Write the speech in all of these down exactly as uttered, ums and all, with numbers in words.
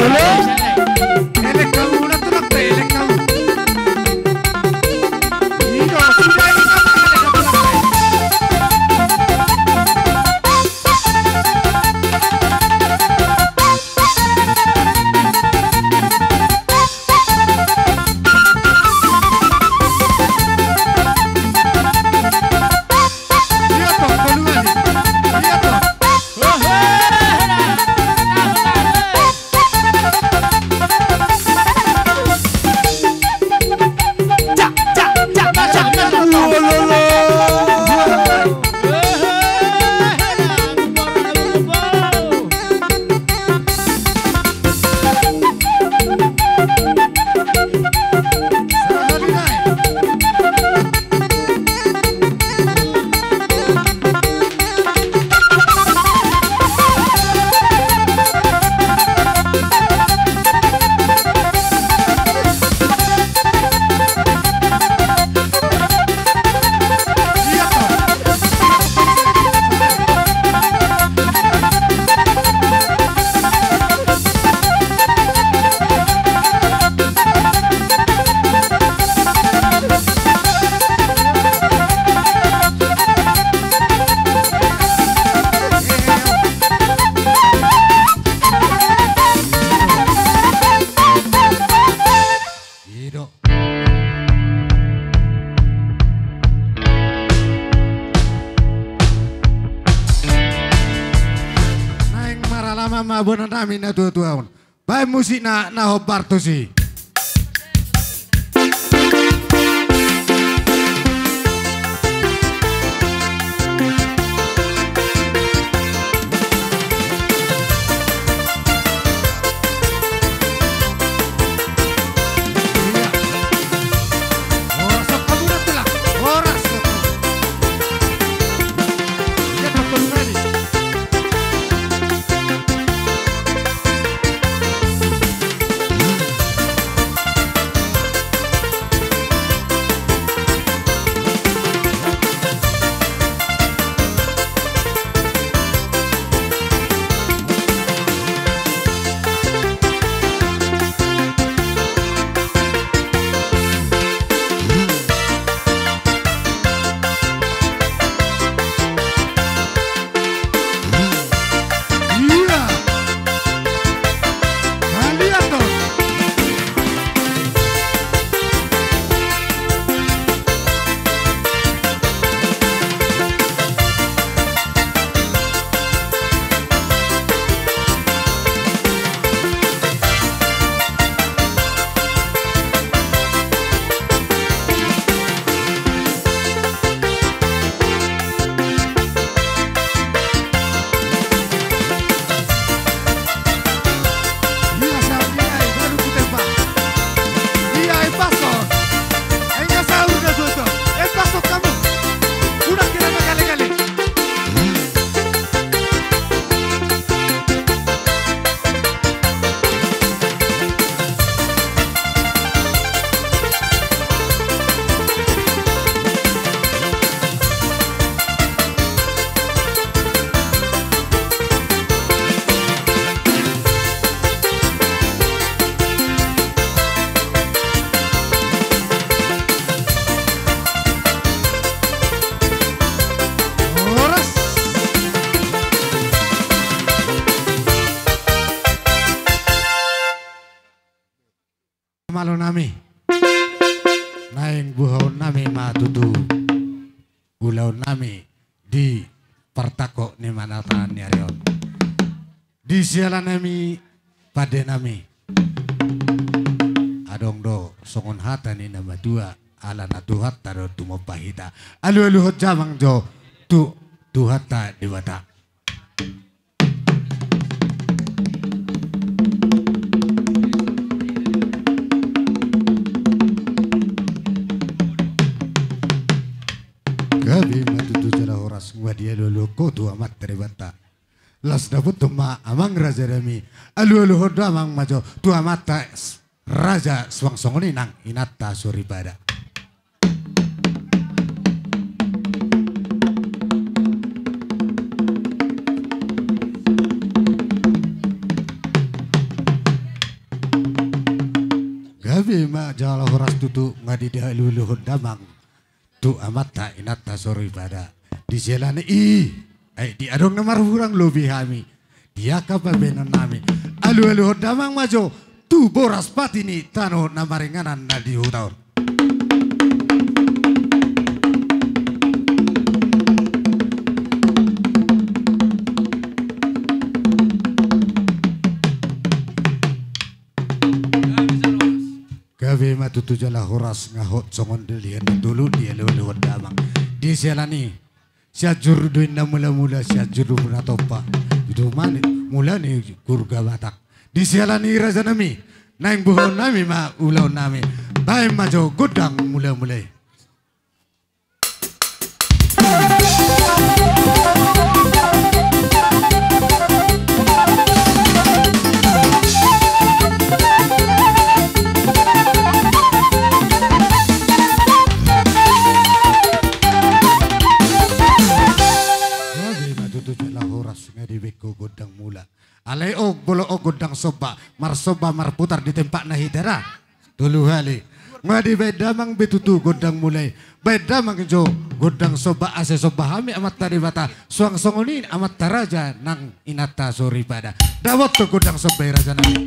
Elek hamu, elek hamu. Ido, sudah ini, elek hamu. Ido. Naeng maralama ma bona nami na tua-tua on. Baen musikna na hombar tusi. Malo nami. Naeng buhaon nami ma tutu ulaon nami di partangkok ni manata ni ari on. Di siala nami, pande nami. Adong do songon hata ni na matua, ala na Tuhanta do tumompa hita. Alualuhon damang jo tu Tuhanta Debata. Gabe ma tutu jala horas, nunga dialualuhon ho tu Amanta Debata. Las dapothon ma amang raja nami. Alualuhon damang ma jo tu amanta raja, suang songon i nang inanta soripada. Jala horas tutu, nga di alualuhon damang tu amanta inanta soripada. Di siala ni i, ai di adong na marhurang lobi hami di angka bahenon nami. Alualuhon damang ma jo tu boras pati ni tano na maringanan na di huta on. Gabe ma tutu jala horas, nga hot songon dalihan na tolu di alualuhon damang. Di siala ni i, Sianjur do inna mulamula, Sianjur do na tompa. Itu mani mula ni gurga Batak. Di siala ni i raja nami, naeng bohaon nami ma ulaon nami. Baen ma jo gondang mulamula i. Gabe ma tutu jala horas, nga dibaen ho gondang mula. Alai on, molo on gondang somba, marsomba marputar di tempatna hita da. Tolu hali. Nga dibaen damang be tutu gondang mula i. Baen damang jo gondang somba asa somba hami amanta Debata. Suang songon i amanta raja nang inanta soripada. Dapot gondang somba i raja nami.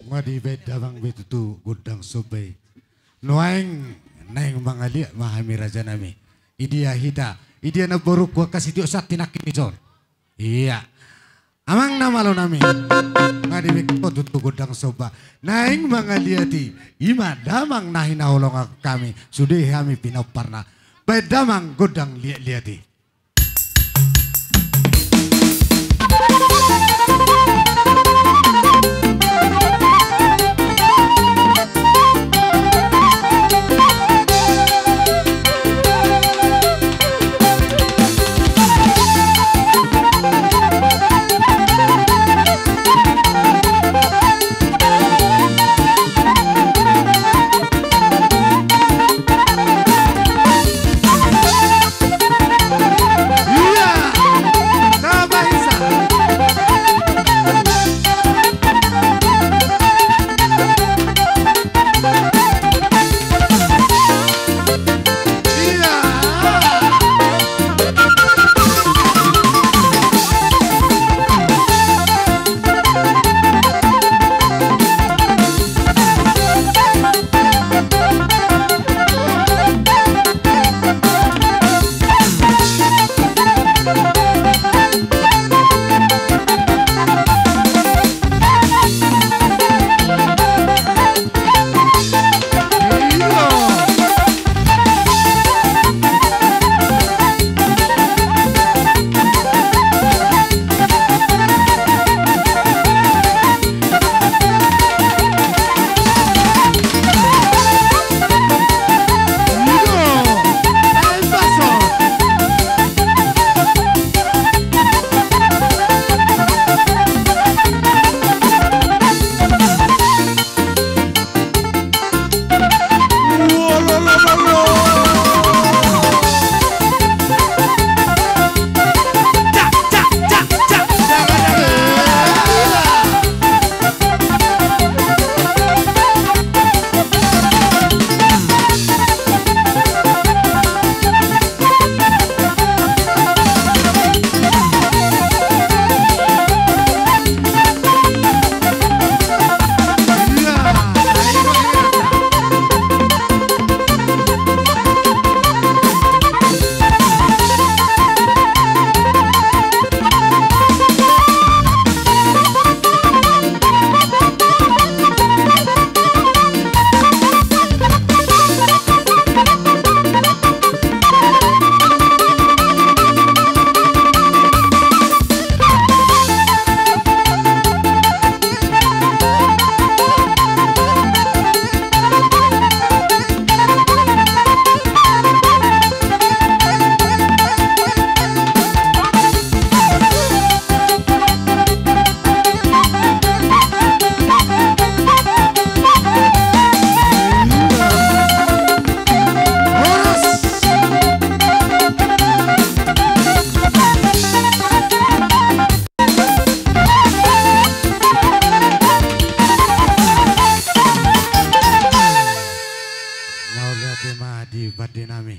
Nga dibaen damang be tutu gondang somba i. Nuaeng naeng mangaliat ma hami raja nami. Idia hita, idia namborungku angka sitiop santi nangkin i son. Ia. Amang na malo nami. Nga dibaen ho tutu gondang somba. Naeng mangaliat i, i ma damang na hinaholongan hami, sude hami pinomparna. Baen damang gondang liatliat i. pande nami.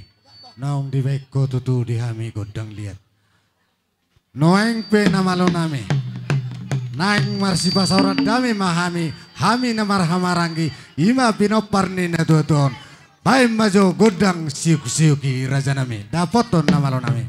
Naung dibaen ho tutu di hami gondang liat. Nuaeng pe na malo nami, naeng marsipasaoran dame ma hami, hami na marhahamaranggi, i ma pinompar ni natuatua on. Baen ma jo gondang siuksiuk i raja nami, dapothon na malo nami.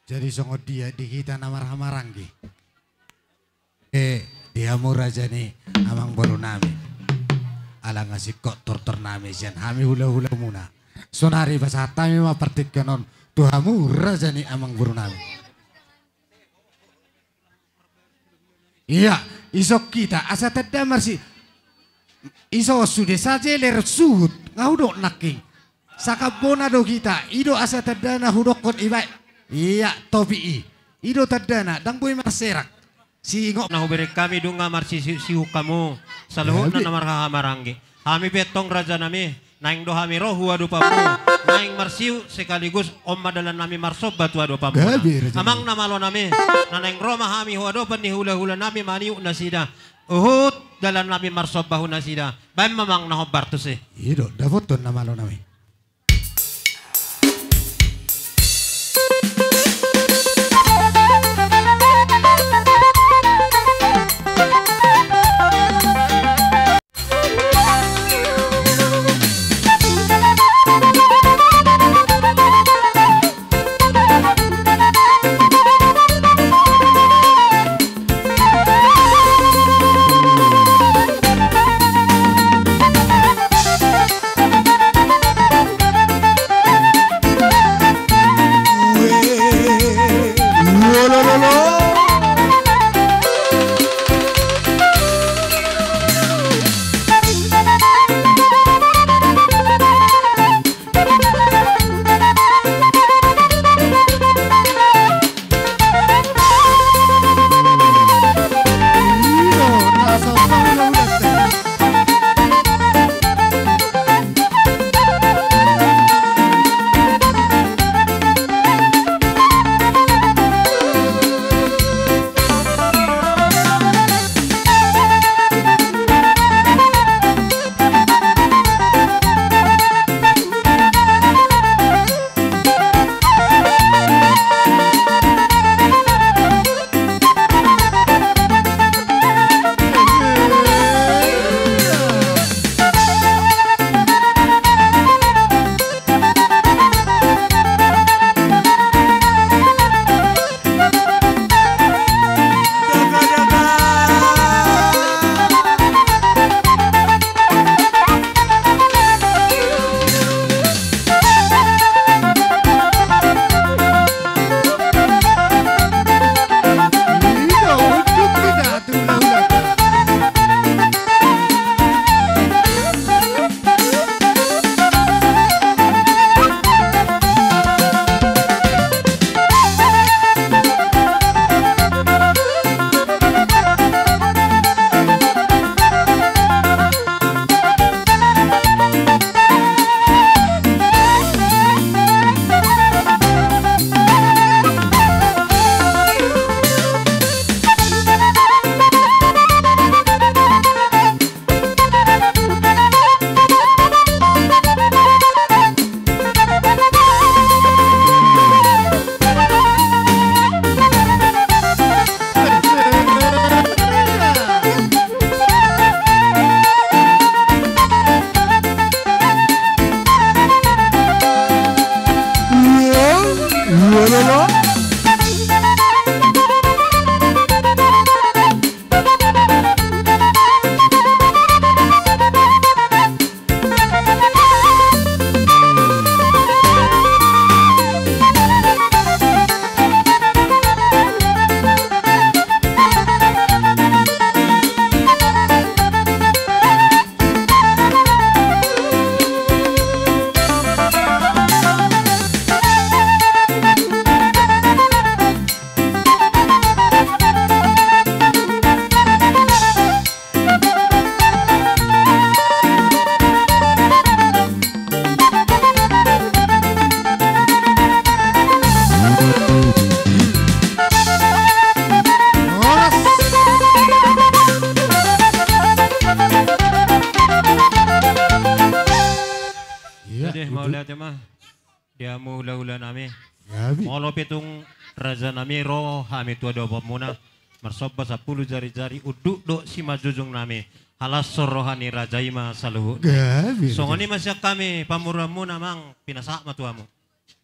Jadi songon dia di hita na marhahamaranggi. Eh, di hamu raja ni amangboru nami. Ala nga singkop tortor nami sian hami hulahulamuna. Saonari pasahat hami ma partingkian on tu hamu raja ni amangboru nami. Ia, ison hita asa tanda marsi. Ison sude sajeler suhut nga hudok nangkin. Sangkap bona do hita, i do asa tandana hudokkon iba. Ia, topi i. I do tandana, ndang boi marserak. Singot na hubereng hami, dung nga marsisiutsiu hamu saluhutna na marhahamaranggi. Hami pe antong raja nami, naeng do hami ro tu adopanmu, naeng marsiu sekaligus on ma dalan nami marsomba tu adopanmu. Amang na malo nami, na naeng ro ma hami tu adopan ni hulahula nami maniuk nasida. Huhut dalan nami marsomba tu nasida. Baen ma amang na hombar tusi. I do, dapothon na malo nami. Mauliate ma di hamu hulahula nami. Gabe. Molo pe tung raja nami ro hami tu adopanmuna, marsomba sampulu jarijari, unduk do simanjujung nami. Halashon roha ni raja i ma saluhutna. Gabe. Songon i ma sian hami pamoruonmuna, amang, pinasahat ma tu hamu.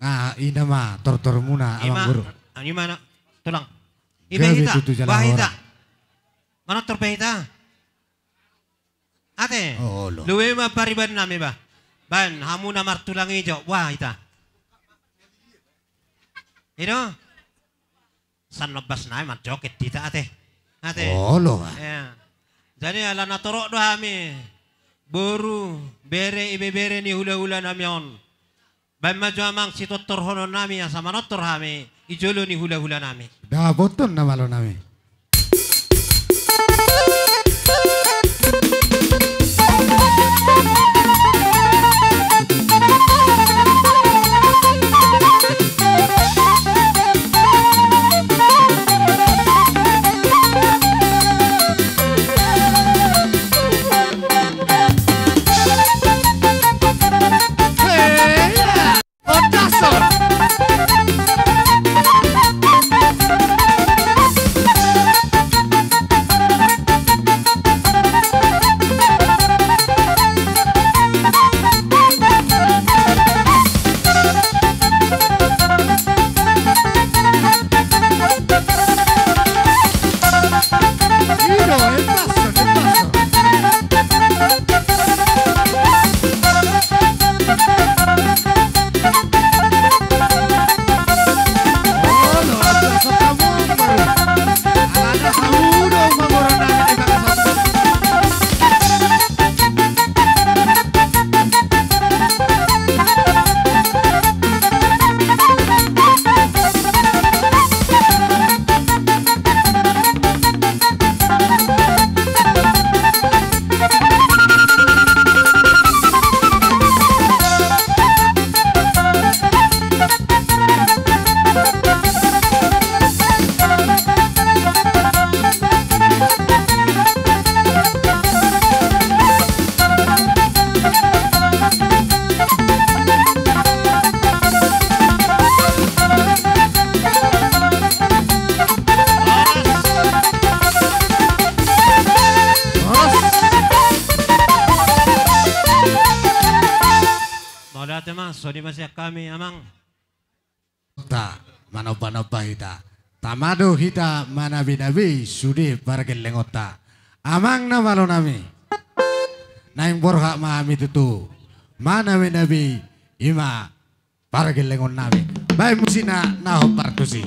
Ah, i ma tortormuna, amang boru. Ima na, tulang. Gabe. Iba hita, tutu jala bah hita. Manortor pe hita. Ate. Olo. Luwe ma pariban nami bah. Baen hamu na martulang ijo, bah hita. I do. San nambas nai manjoget hita ate. Ate. Olo bah. Ia. Jadi ala natorop do hami boru, bere, ibebere ni hulahula nami on. Baen ma jo amang sitortorhonon nami asa manortor hami i jolo ni hulahula nami. Dapothon na malo nami. Mauliate ma, songon i ma sian hami amang. Ta, manomba-nomba hita. Tama do hita manabe-nabe sude pargellengonta. Amang na malo nami. Naeng borhat ma hami tutu manabe-nabe i ma pargellengon nami. Baen musik na hombar tusi.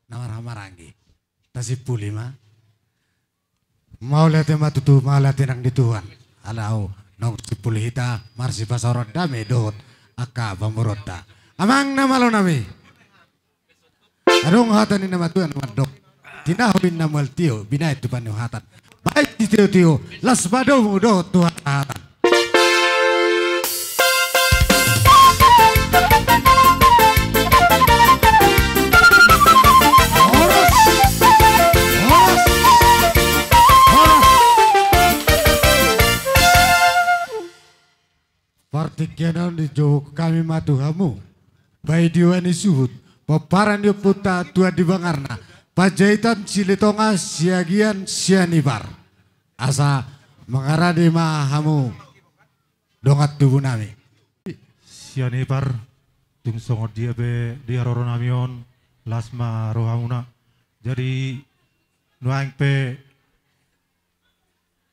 na marhahamaranggi. Tasimpuli ma. Mauliate ma tutu, mauliate nang di Tuhan. Ala naung simpul hita marsipasaoran dame dohot angka pamoruonta. Amang na malo nami. Adong hata ni na matua na mandok: Tinahu ninna mual tio, binahen tu panihatan. Baen sitiotio, las ma domu dohot tu hata-hata. Partingkian on dijou hami ma tu hamu, bahen di ua ni suhut, pomparan ni ompunta Tuan di Bangarna, Panjaitan Silitonga Siagian Sianipar. Asa mangarade ma hamu dongan tubu nami. Sianipar, tung songon dia pe di haroro nami on, las ma rohamuna. Jadi nuaeng pe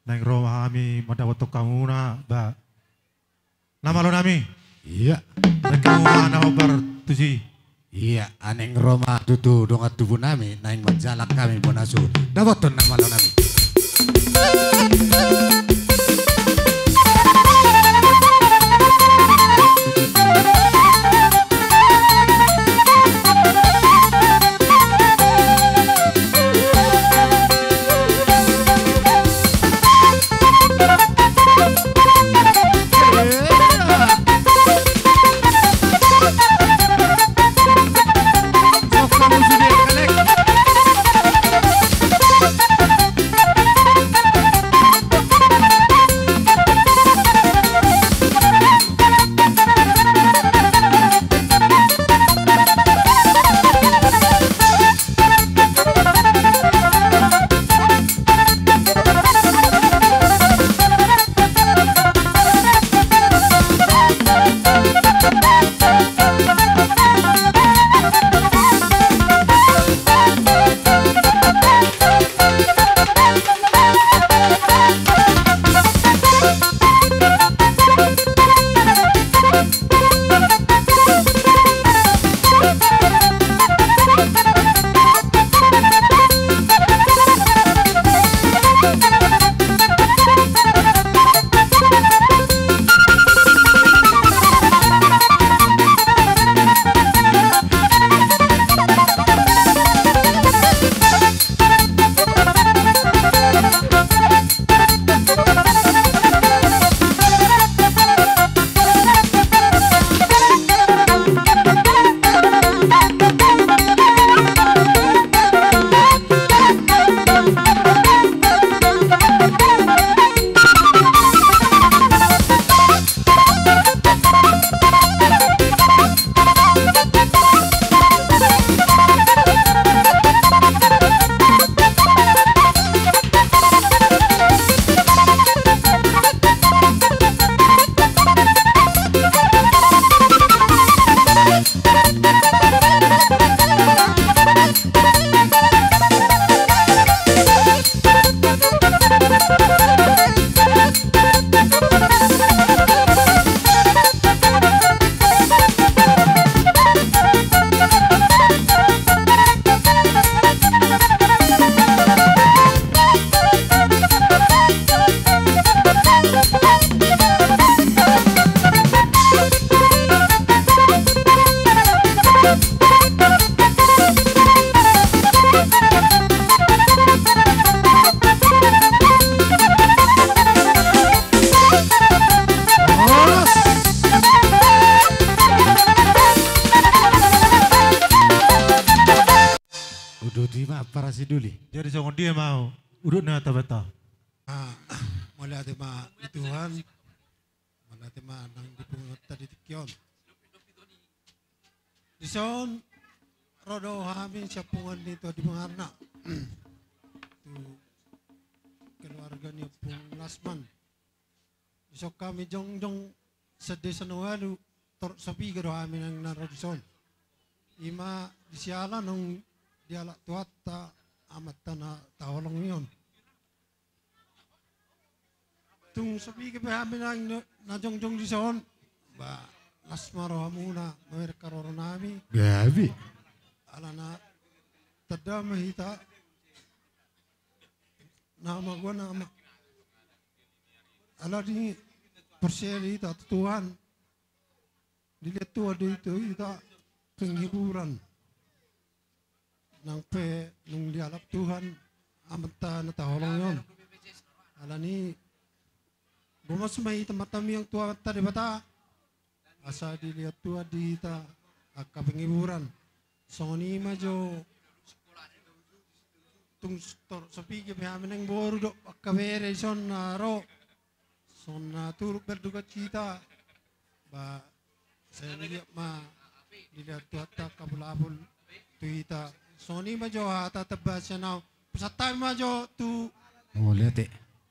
naeng ro ma hami mandapothon hamuna, ba, na malo nami. Iya. Baen hamu ma na hombar tusi. Iya, naeng ro ma tutu dongan tubu nami, naeng manjalang hami bona suhut. Dapothon na malo nami. Uduti ma, para siduli. Jadi songon dia ma udutna, tabeta. Ah, mauliate ma di Tuhan. Mauliate ma nang di punguanta di tingki on. Dison ro do hami sian punguan ni Tuan di Bangarna tu keluarga ni Ompung Lasman. Dison hami jongjong sian desa na ualu, torop sapiga do hami naeng na ro dison. Ima di siala naung dialap Tuhanta amanta na taholongi on. Tung sapiga pe hami naeng na jongjong dison, ba, las ma rohamuna mamereng haroro nami. Gabe. Alana Tanda ma hita nama gua nama. Alani porsea di hita tu Tuhan. Dilehon Tuhan do tu hita penghiburan. Nang pe nunga dialap Tuhan Amanta na taholongi on. Alani gomos ma hita martangiang tu Amanta Debata. Asa dilehon Tuhan di hita angka penghiburan. Songon i ma jo tung tor so piga pe hami naeng boru dohot angka bere dison na ro. Songon na turut berdukacita. Ba sai mangaliat ma dilehon Tuhanta angka apul-apul tu hita. Songon i ma jo hata tamba sian au. Pasahat hami ma jo tu. Oh, lihat, eh.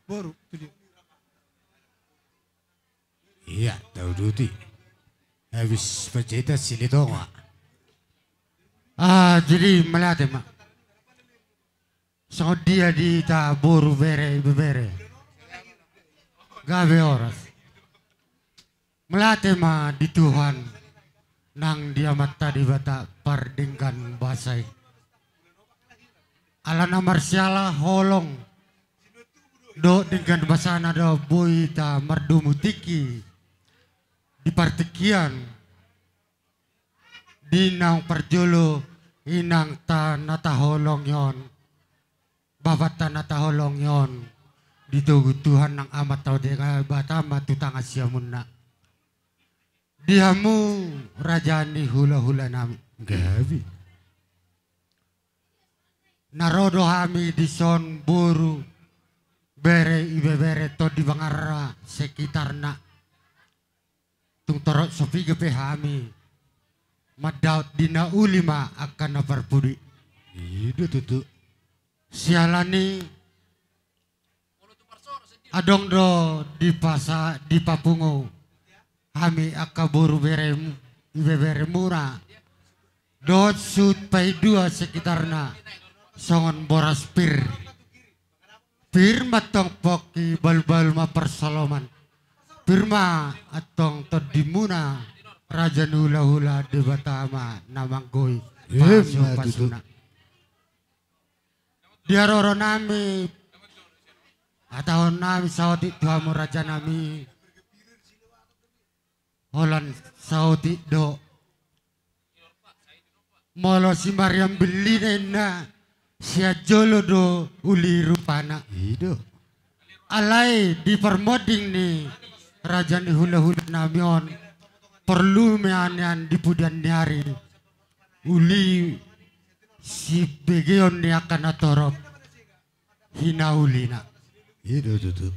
Boru tu dia. Ia, tauduti. Habis pacita silitonga. Ah, jadi melihat, eh, ma. Songon dia di hita boru, bere, ibebere. Gabe horas. Mauliate ma di Tuhan nang di Amanta Debata pardenggan basa i. Ala na marsiala holong dohot denggan basana do boi hita mardomu tingki di partingkian. Di naung parjolo inangta na taholongi on, bapanta na taholongi on, ditogu Tuhan nang Amanta Debata ma tu tangan siamunna. Di hamu raja ni hula-hula nami. Gabe. Na ro do hami dison boru, bere, ibebere, tondi, bangar, sekitarna. Tung torop so piga pe hami mandaon di na uli ma angka na parpudi. I do tutu. Siala ni adong do dipasa-, dipapungu hami angka boru, bere, ibeberemuna dohot suhut paidua sekitarna songon boras pir. Pir ma antong pongki, balu-balu ma parsoloman. Pir ma antong tondimuna, raja ni hula-hula, Debata ma na manggohi. Emma tutu. Pasu-pasuna. Di haroro nami, hatahon nami saotik tu hamu raja nami. Holan saotik do. Molo si Mariam Bellina inna, sian jolo do uli rupana. I do. Alai di parmonding ni raja ni hula-hula nami on, porlu ma nian di pudian ni ari uli sibegeon ni angka na torop hinaulina. I do tutu.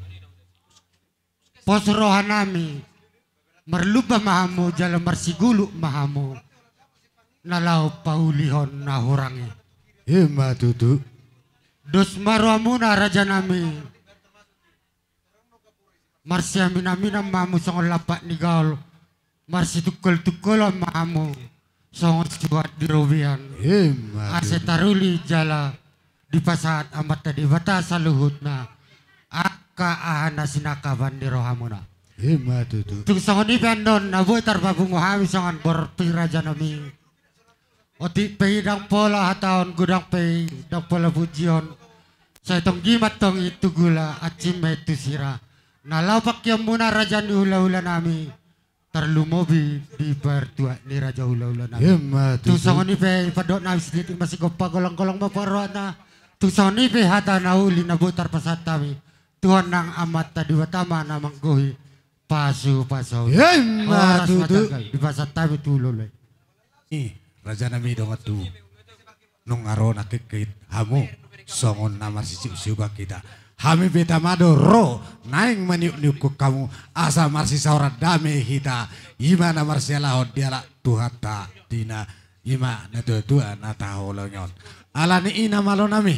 Pos roha nami, marlumba ma hamu jala marsiguluk ma hamu na laho paulihon na hurang i. Emma tutu. Dos ma rohamuna raja nami. Marsiamin-aminan ma hamu songon lampak ni gaol. Marsitungkol-tungkolan ma hamu songon suhat di robean. Emma tutu. Asa taruli jala dipasahat Amanta Debata saluhutna angka aha na sinangkapan ni rohamuna. Emma tutu. Tung songon i pe annon na boi tarpapungu hami songon borpir raja nami. Otik pe i ndang pola hataon, godang pe i ndang pola pujion. Sai tonggi ma antong i tu gula, ansim ma i tu sira. Na laho pangkeonmuna raja ni hula-hula nami. Tarlumobi di partuat ni raja hula-hula nami. Emma tutu. Tung songon i pe i pandok nami sititik ma sigompa, golang-golang ma pangarantoan. Tung songon i pe hata na uli na boi tarpasahat hami. Tuhan nang Amanta Debata ma na manggohi pasu-pasu. Emma tutu. Horas ma janggal, dipasahat hami tu lola i. I, raja nami dongan tubu. Nunga ro nangkin hamu songon na marsisiuk-siukan hita. Hami pe tama do ro naeng maniuk-niukkon hamu asa marsisaoran dame hita. I ma na marsialahon dialap Tuhanta di na i ma natua-tua na taholongi on. Alani i na malo nami.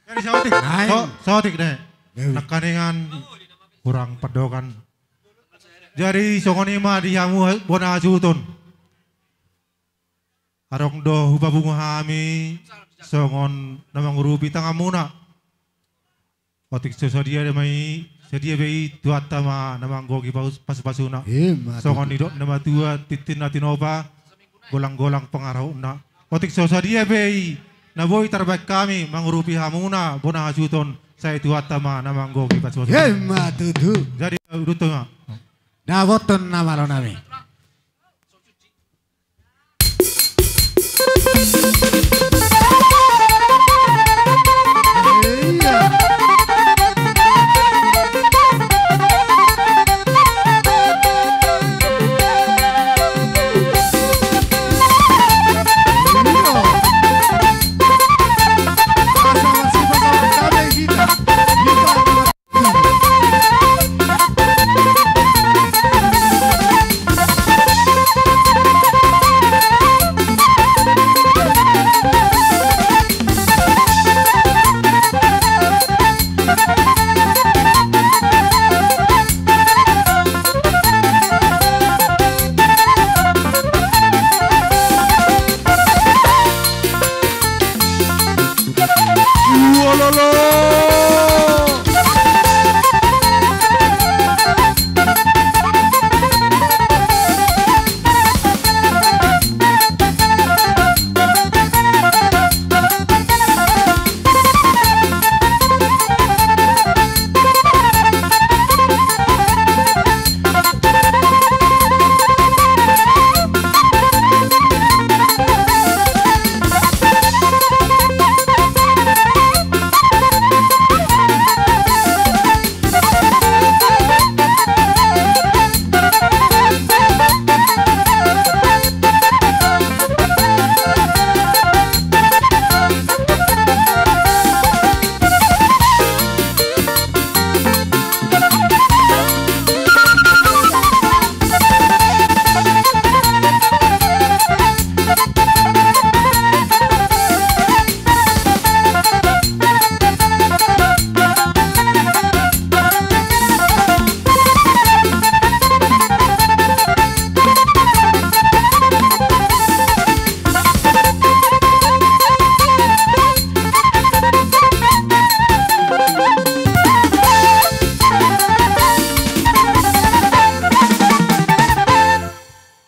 Jadi saotik. Naeng. So-, saotik deh. Gabe. Nangkaningan hurang pandohan. Jadi songon i ma di hamu bona hasuhuton. Adong do hupapungu hami songon na mangurupi tanganmuna. Otik so sadia ma i, sadia pe i, Tuhanta ma na manggohi pasu-, pasu-pasuna. Emma tutu. Songon nidok ni na matua, tintin na tinopa, golang-golang pangarahutna. Otik so sadia pe i, na boi tarbaen hami mangurupi hamuna bona hasuhuton, sai Tuhanta ma na manggohi pasupasu. Emma tutu. Jadi, uduthon ma. Dapothon na malo nami.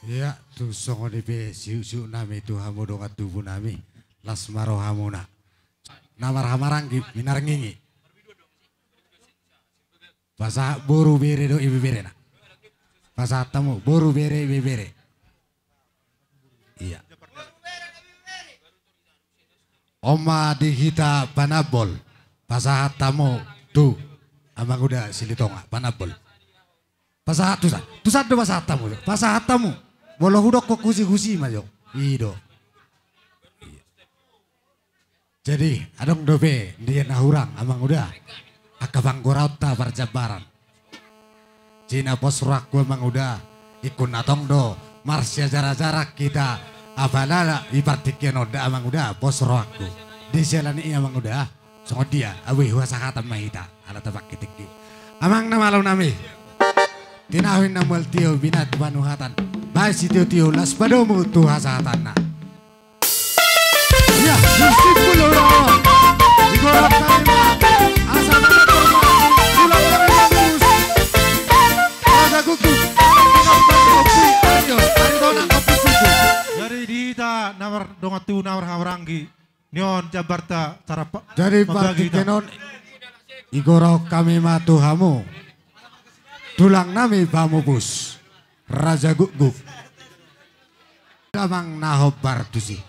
Ia, tung songon i pe siuksiuk nami tu hamu dongan tubu nami, las ma rohamuna. Na marhahamaranggi, minarngingi. Pasahat boru, bere dohot ibeberena. Pasahat hamu boru, bere, ibebere. Ia. On ma di hita panambol. Pasahat hamu tu Amang Uda Silitonga, panambol. Pasahat tusan. Tusan do pasahat hamu. Pasahat hamu. Molo hudokkon husi, husi ma jo. I do. Jadi, adong dope dia na hurang, Amang Uda, angka panggoraonta parjambaran. Jina pos rohangku, Amang Uda, ingkon na tong do marsiajarajaran hita, apalala di partingkian on da, Amang Uda, pos rohangku. Di siala ni i, Amang Uda, songon dia, abui, huhasahatan ma hita, ala tapangkitingki. Amang na malo nami, tinahu inna mual tio, binahen tu panuhatan, bahen sitiotio, laos padomu tu hasahatanna. Ia, gusti pulo. Di gorok kami ma. Asa mana korma. Pulang kami bagus. Asa gugus. Ayo, ayo, dona kopi susu. Jadi di hita na mardongan tubu, na marhahamaranggi. Nion jambarta cara pa-, jadi mambagi hita. Partingkian on. Di gorok kami ma tu hamu. Tulang nami pamupus. Raja Gukguk. Damang na hombar tusi.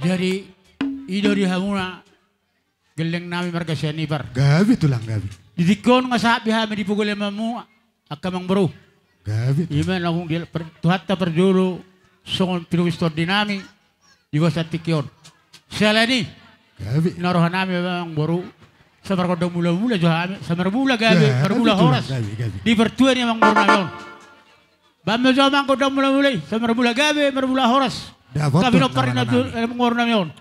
Jadi, i do di hamuna gelleng nami marga Sianipar. Gabe tulang, gabe. Di tingki on nga sahat be hami di pogu lemanmu, angka amangboru. Gabe tulang. I ma na hung di per-, Tuhanta parjolo, songon pinompar ni tondi nami di bagasan tingki on. Siala ni i, gabe, na roha nami amang boru, sai margondang mula-mula jo hami, sai marmula gabe, gabe, marmula tulang, horas, gabe, gabe, di partua ni amang boru nami on. Bahen ma jo amang gondang mula-mula i, sai marmula gabe, marmula horas. Dapot, angka pinompar ni tondi nami, amang boru nami on.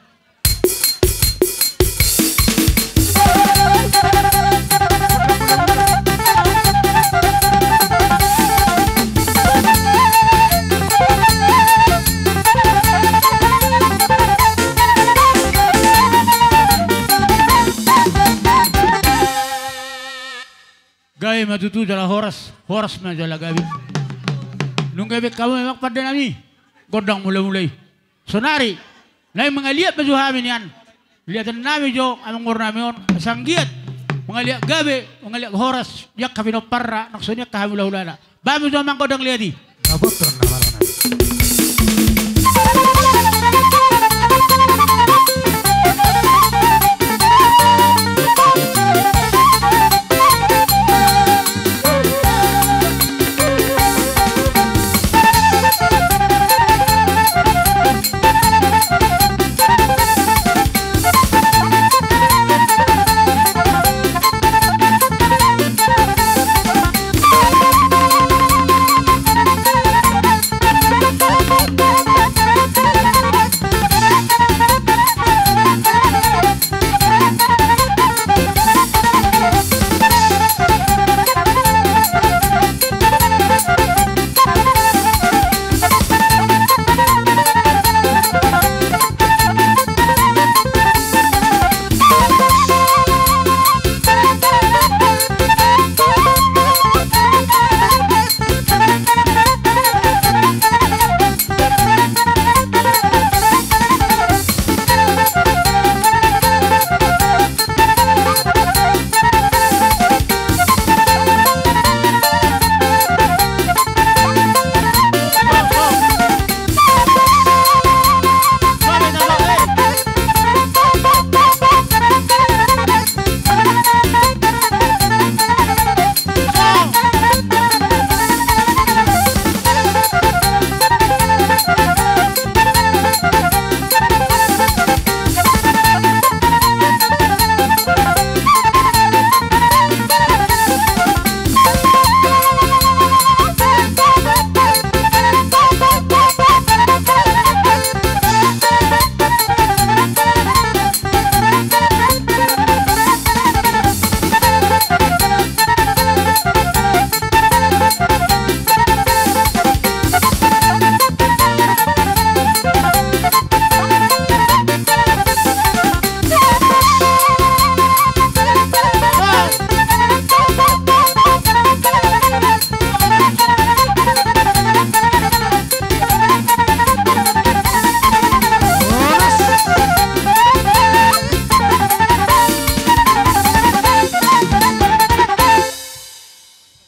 Gabe ma tutu jala horas, horas ma jala gabe. Nunga dibahen hamu amang pande nami gondang mula-mula i. Saonari naeng mangaliat ma jo hami nian. Liatan nami jo amang boru nami on, asa anggiat mangaliat gabe, mangaliat horas di angka pinomparna, nang songon i angka hami hula-hulana. Bahen ma jo amang gondang liat i. Dapotan na marana.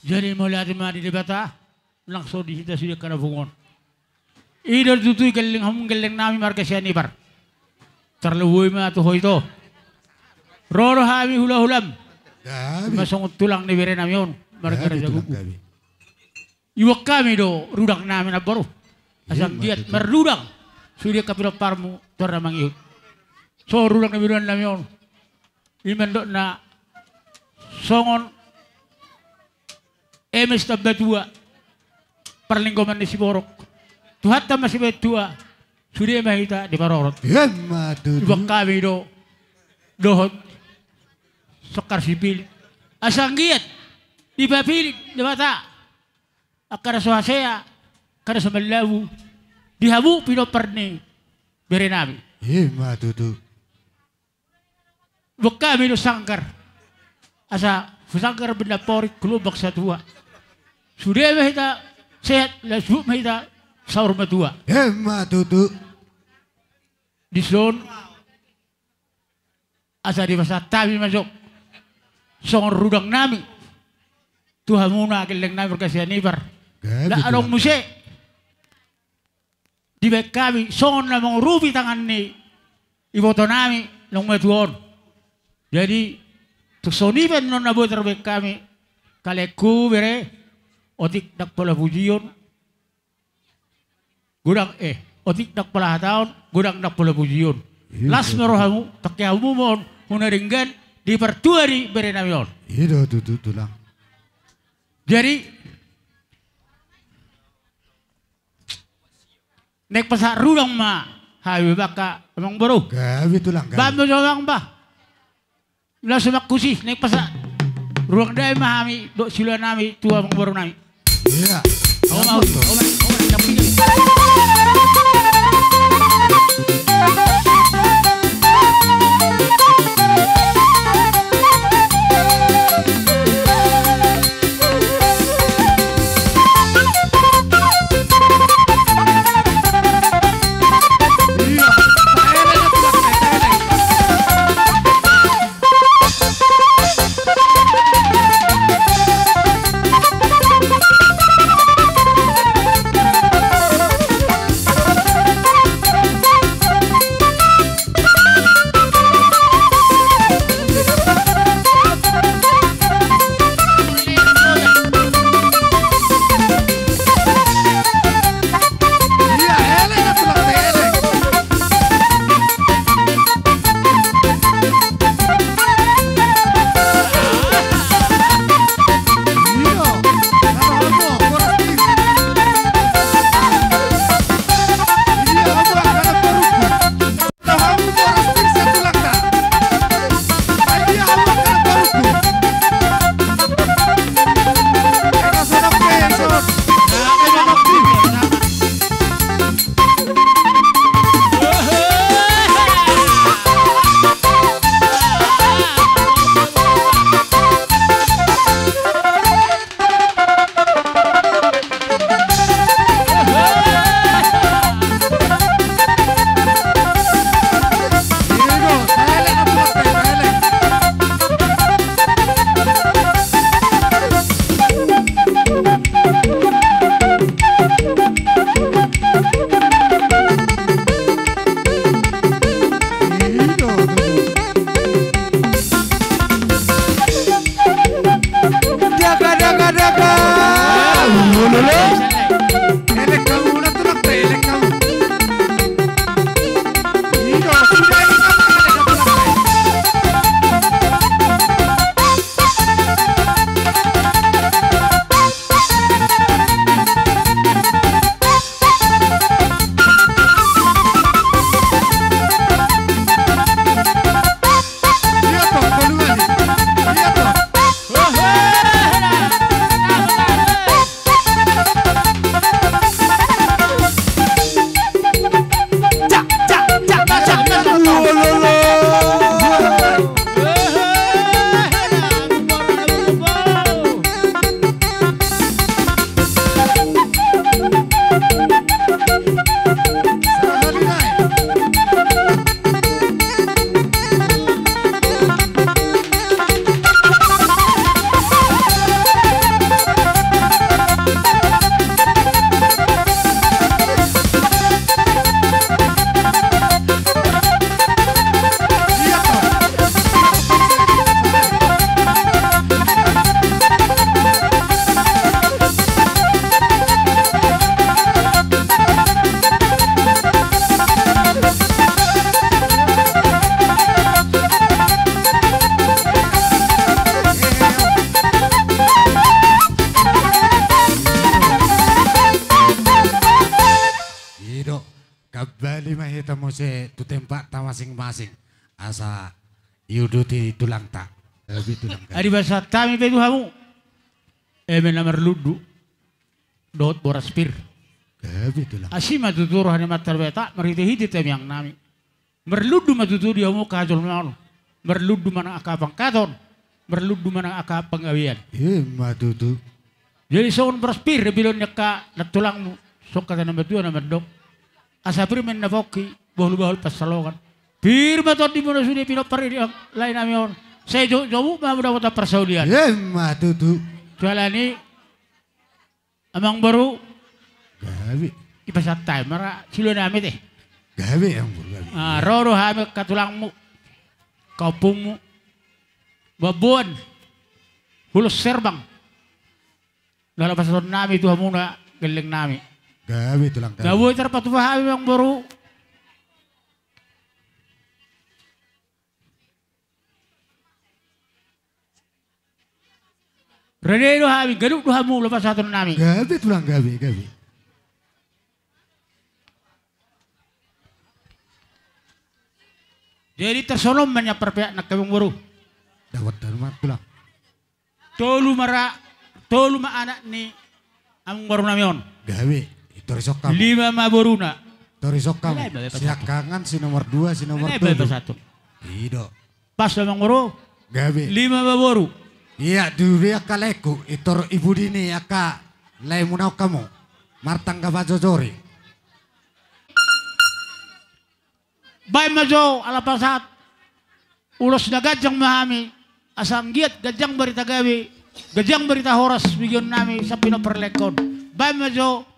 Jadi mauliate ma di Debata, langsung di hita sude angka na pungu on. I do tutu i gelleng hamu gelleng nami marga Sianipar. Tarlumobi ma tu ho ito. Ro do hami hula-hulam. Ima songon tulang ni bere nami on marga Raja Bubu. Iboan hami do rudang nami na baru. Asa anggiat marrudang sude angka pinomparmu tu ari na mangihut. So rudang ni bere nami on. Ima mandok na songon Emes Tambatua, parlinggoman ni siborok. Tuhanta ma sibaen tua, sude ma hita diparorot. Ima tutu. Iboan hami do dohot songkar sipillit. Asa anggiat dipapillit Debata angka na so hasea, angka na so manlabu di hamu pinompar ni bere nami. Ima tutu. Iboan hami do sanggar. Asa husanggar benda porik hulumbang satua. Sude ma hita sehat, laos subur ma hita saur matua. Ima tutu. Dison asa dipasahat hami ma jo songon rudang nami tu hamuna gelleng nami marga Sianipar. Ndang adong muse dibaen hami songon na mangurupi tangan ni iboto nami naung matua on. Jadi tung songon i pe annon na boi tarbaen hami, kalengku bere, otik ndang pola pujion. Godang, eh, otik ndang pola hataon, godang ndang pola pujion. Las ma rohamu, tangke hamu ma on, huna denggan, di partua ni berenami on. I do tutu, Tulang. Jadi, naeng pasahat rudang ma hami, bangka, Amangboru. Gabe, Tulang, gabe. Baen ma jo, Amang, bah. Laos mangkusi, naeng pasahat rudang damang ma hami dohot siluanami tu amangborunami. Iya. Oma, oma, oma, oma, Ido, kambali ma hita muse tu tempatna masing-masing. Asa iuduti tulangta. Gabe, Tulang, gabe. Adi, pasahat hami pe tu hamu eme na marlundu dohot boras pir. Gabe, Tulang. Asi ma tutu roha ni Amanta Debata marhite-hite tangiangnami. Marlundu ma tutu di hamu angka jolma on. Marlundu ma nang angka pangkaton. Marlundu ma nang angka panggabean. Ima tutu. Jadi songon boras pir dilehon ni angka nantulangmu, songon hata ni natuatua na mandok: Asa pir ma ninna pongki, bahulbahul pansalongan. Pir ma tondimuna sude pinompar ni laenami on. Sai jo-, jomuk ma hamu dapotan parsaulian. Ima tutu. Jala ni Amangboru. Gabe. Ipasahat hami ma ra siluanami te. Gabe, Amangboru, gabe. Ah, ro do hami angka tulangmu, angka ompungmu, Bamboan, Hulos Serbang. Jala pasahatonnami tu hamuna, gellengnami. Gabe tulang, gabe. Gabe tarpatupa hami amang boru. Rade do hami, ganup do hamu lapasaton nami. Gabe tulang, gabe, gabe. Jadi tarsongon on ma nian parpeak nangkin amang boru. Dapot ma tulang. Tolu ma ra, tolu ma anak ni amang boru nami on. Gabe, i tor isok hamu. Lima ma boruna. Tor isok hamu. Siangkangan, si nomor dua, si nomor tujuh. I do. Pas do amang boru. Gabe. Lima ma boru. Ia, di angka laengku, i tor i pudi ni angka laemuna on hamu. Martangga pajojori. Baen ma jo ala pasahat. Ulos na ganjang ma hami. Asa anggiat ganjang barita gabe, ganjang barita horas, begeon nami sampe na parlengkon. Baen ma jo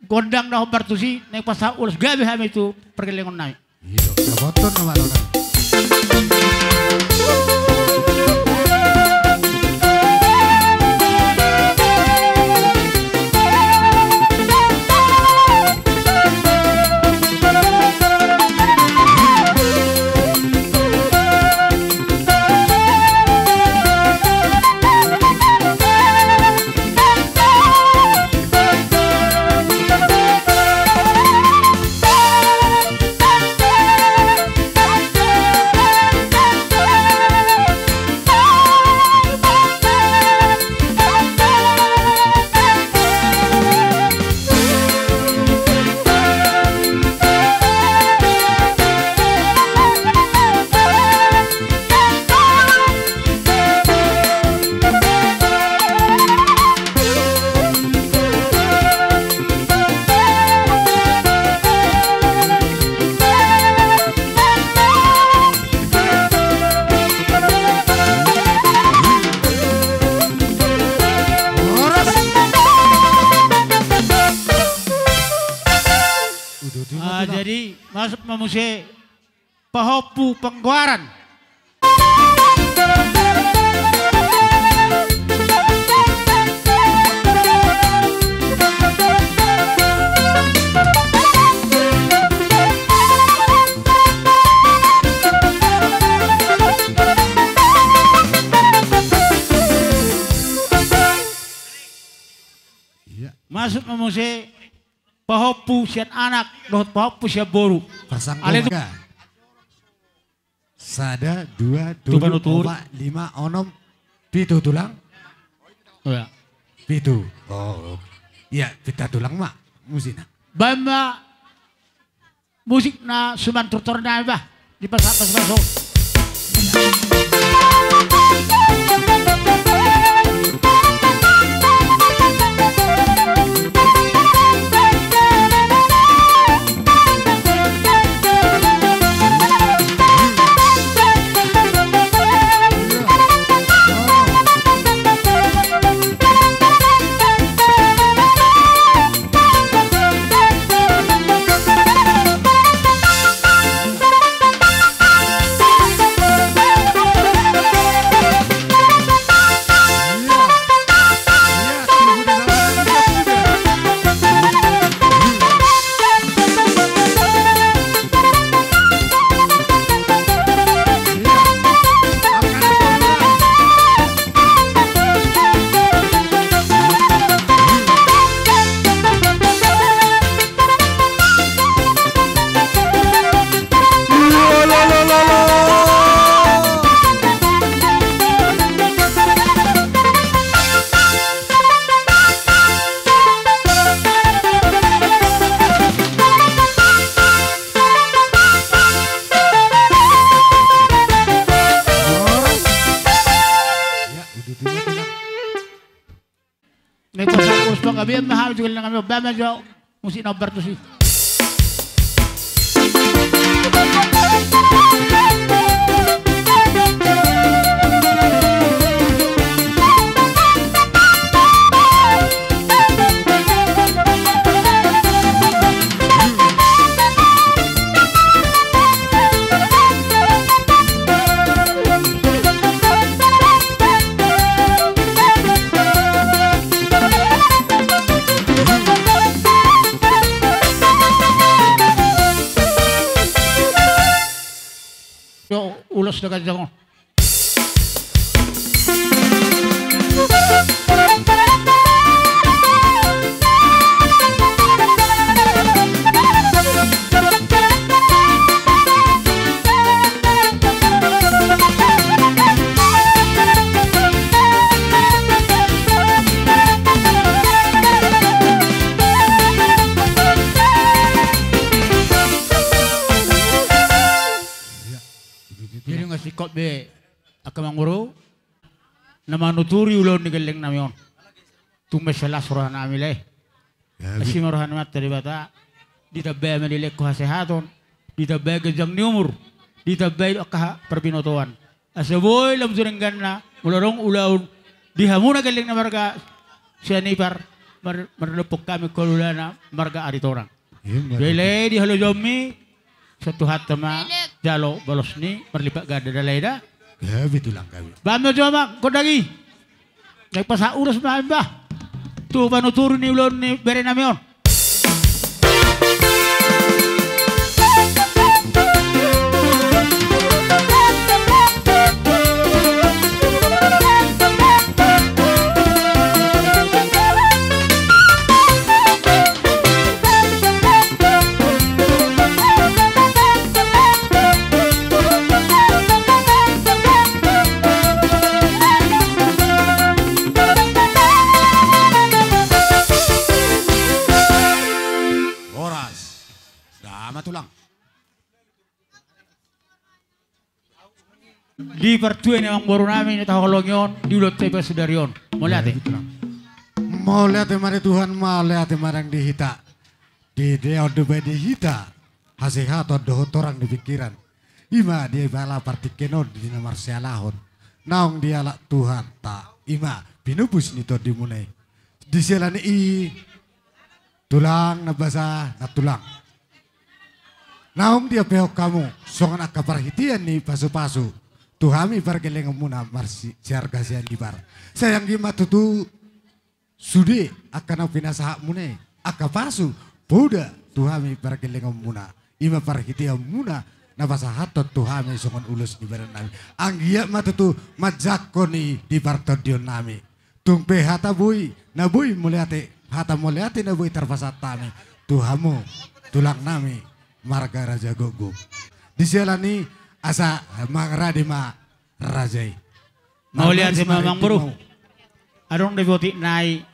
gondang na hombar tusi, naeng pasahat ulos gabe hami tu pargellengon nami. Iyo, dapoton nama dona. Ah, jadi masuk ma muse pahompu penggoaran. Iya. Masuk ma muse pahompu sian anak dohot pahompu sian boru. Pasanggul. Ale tu- Sada, dua, tolu, opat, lima, onom, pitu tulang. Iya. Pitu. Oh. Iya, pitu tulang ma musik na. Baen ma musik na suman turtor na ba. Dipasahat-pasahat. Naeng pasahat ulos panggabean ma hami tu gellengan nami on, baen ma jo musik na hombar tusi. Jo, ulos do ganjang on. Jadi nga singkop be, angka amangboru, na manuturi ulaon ni gelleng nami on. Tung mansai las roha nami lae. Asi ma roha ni Amanta Debata, ditambai ma di lelengku hasehaton, ditambai ganjang ni umur, ditambai angka parbinotoan. Asa boi lam tu dengganna, molo adong ulaon di hamuna gelleng na marga Sianipar, mar-, mardophon hami hulahulana marga Aritonang. Jadi lae di halojonmi, sai Tuhanta ma jalo balos ni marlipat ganda da lae da. Gabe tulang, gabe. Bahen ma jo amang gondang i. Naeng pasahat ulos ma hami bah tu panuturi ni ulaon ni bere nami on. Horas. Dama tulang. Di partua ni amangboru nami na taholongi on, di ulaonta i pasadari on. Mauliate. Mauliate ma di Tuhan, mauliate ma nang di hita. Diida on dope di hita hasehaton dohot torang ni pingkiran. I ma di bagasan partingkian on di na marsialahon. Naung dialap Tuhanta, i ma pinobus ni tondimuna i. Di siala ni i, tulang na basa na tulang, naung diampehon hamu songon angka parhitean ni pasupasu tu hami pargellengonmuna marsi-, siarga Sianipar. Sai anggiat ma tutu sude angka na pinasahatmuna i, angka pasu poda tu hami pargellengonmuna. I ma parhiteanmuna na pasahathon tu hami songon ulos ni badan nami. Anggiat ma tutu manjangkon i di partondion nami. Tung pe hata boi, na boi mauliate, hata mauliate na boi tarpasahat hami tu hamu, tulang nami, marga Raja Gogok. Di siala ni i asa mangarade ma raja i. Mauliate ma amangboru. Adong do botik nai.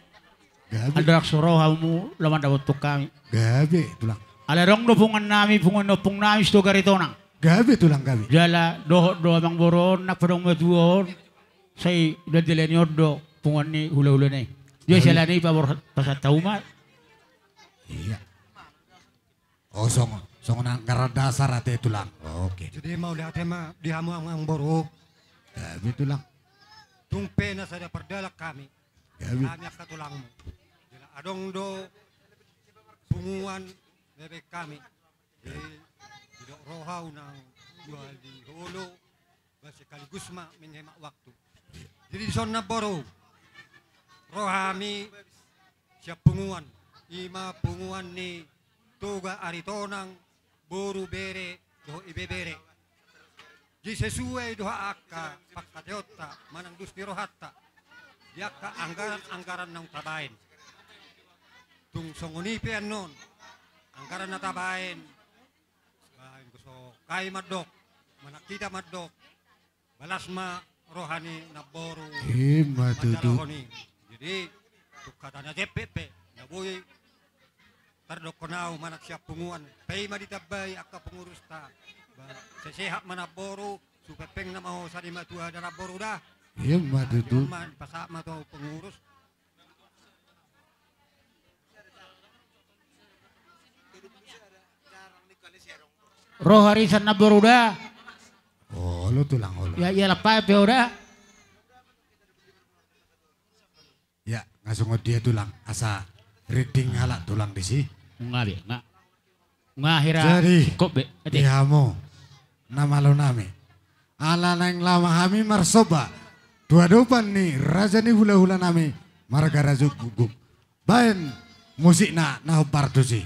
Gabe. Andorang so ro hamu lam mandapothon hami. Gabe tulang. Ala adong do punguan nami, punguan ni ompung nami Sitoga Aritonang. Gabe tulang, gabe. Jala dohot do amangboru on nang padomu matua on. Sai dandalani on do punguan ni hulahulana i. Jadi siala ni i paborhat pasahat hamu ma. Iya. O songon, songon anggaran dasar ate tulang. Oke. Jadi mauliate ma di hamu amangboru. Gabe tulang. Tung pe na sada pardalan hami. Gabe. Hami angka tulangmu. Jala adong do punguan bebek hami. Jadi didok roha unang jual di holo. Ba sekaligus ma menghemat waktu. Jadi dison amangboru, ro hami sian punguan, i ma punguan ni Toga Aritonang, boru, bere dohot ibebere. Jadi sesuai dohot angka pangkataionta manang dos ni rohanta di angka anggaran-anggaran naung tabaen. Tung songon i pe annon anggaran na tabaen, baen so hami mandok manang hita mandok, balas ma roha ni namboru. I ma tutu. Manjalo hami. Jadi tung hata na jempek pe na boi tardokkon ahu manang sian punguan, pe i ma ditambai angka pengurusta. Ba, sai sehat ma namboru, supe peng na mahosa ni matua da namboru da. I ma tutu. Ima pasahat ma tu pengurus. Ro arisan namboru da. Olo tulang, olo. Ya, ya, lepas pe ora. Ya, nga songon dia tulang, asa rinding halak tulang disi. Nga be, nga. Nga hira. Jadi, singkop be, ate. Di hamu na malo nami, ala naeng lama hami marsomba tu adopan ni raja ni hulahula nami marga Raja Guguk. Baen musikna na hombar tusi.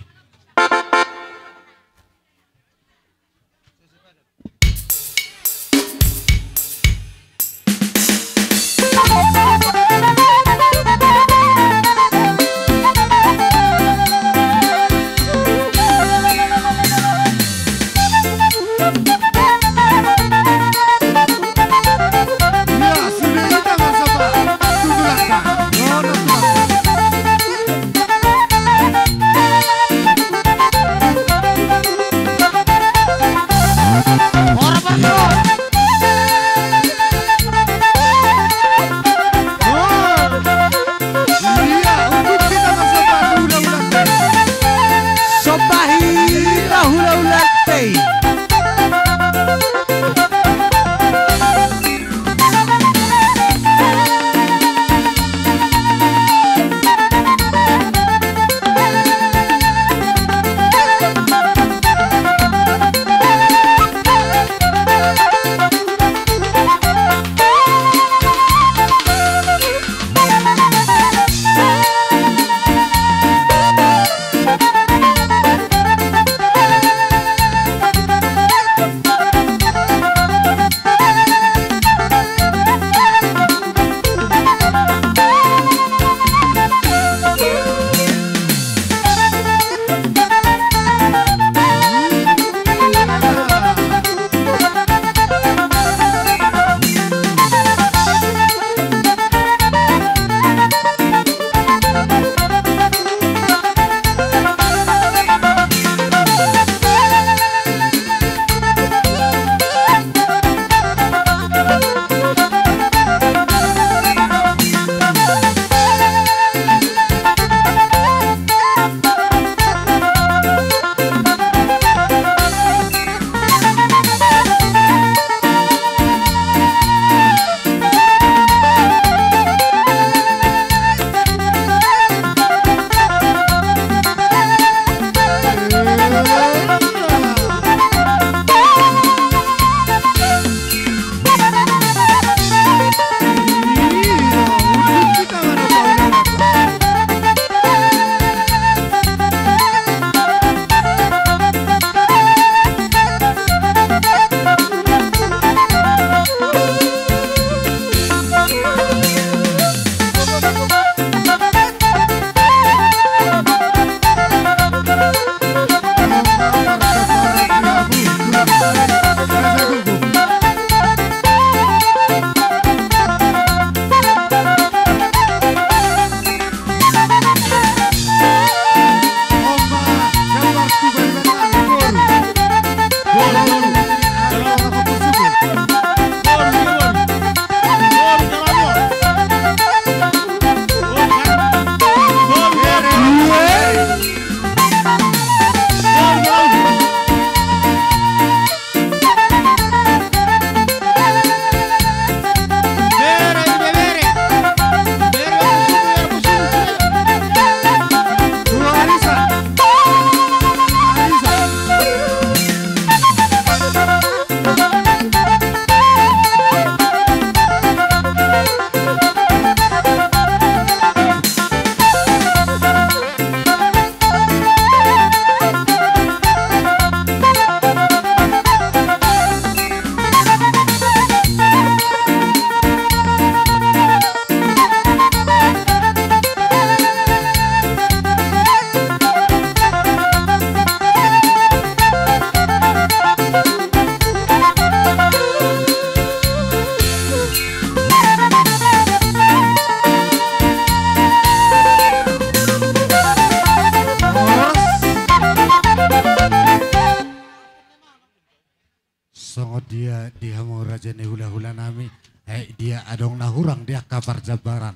Songon dia di hamu raja ni hulahula nami, eh, dia adong na hurang di angka parjambaran.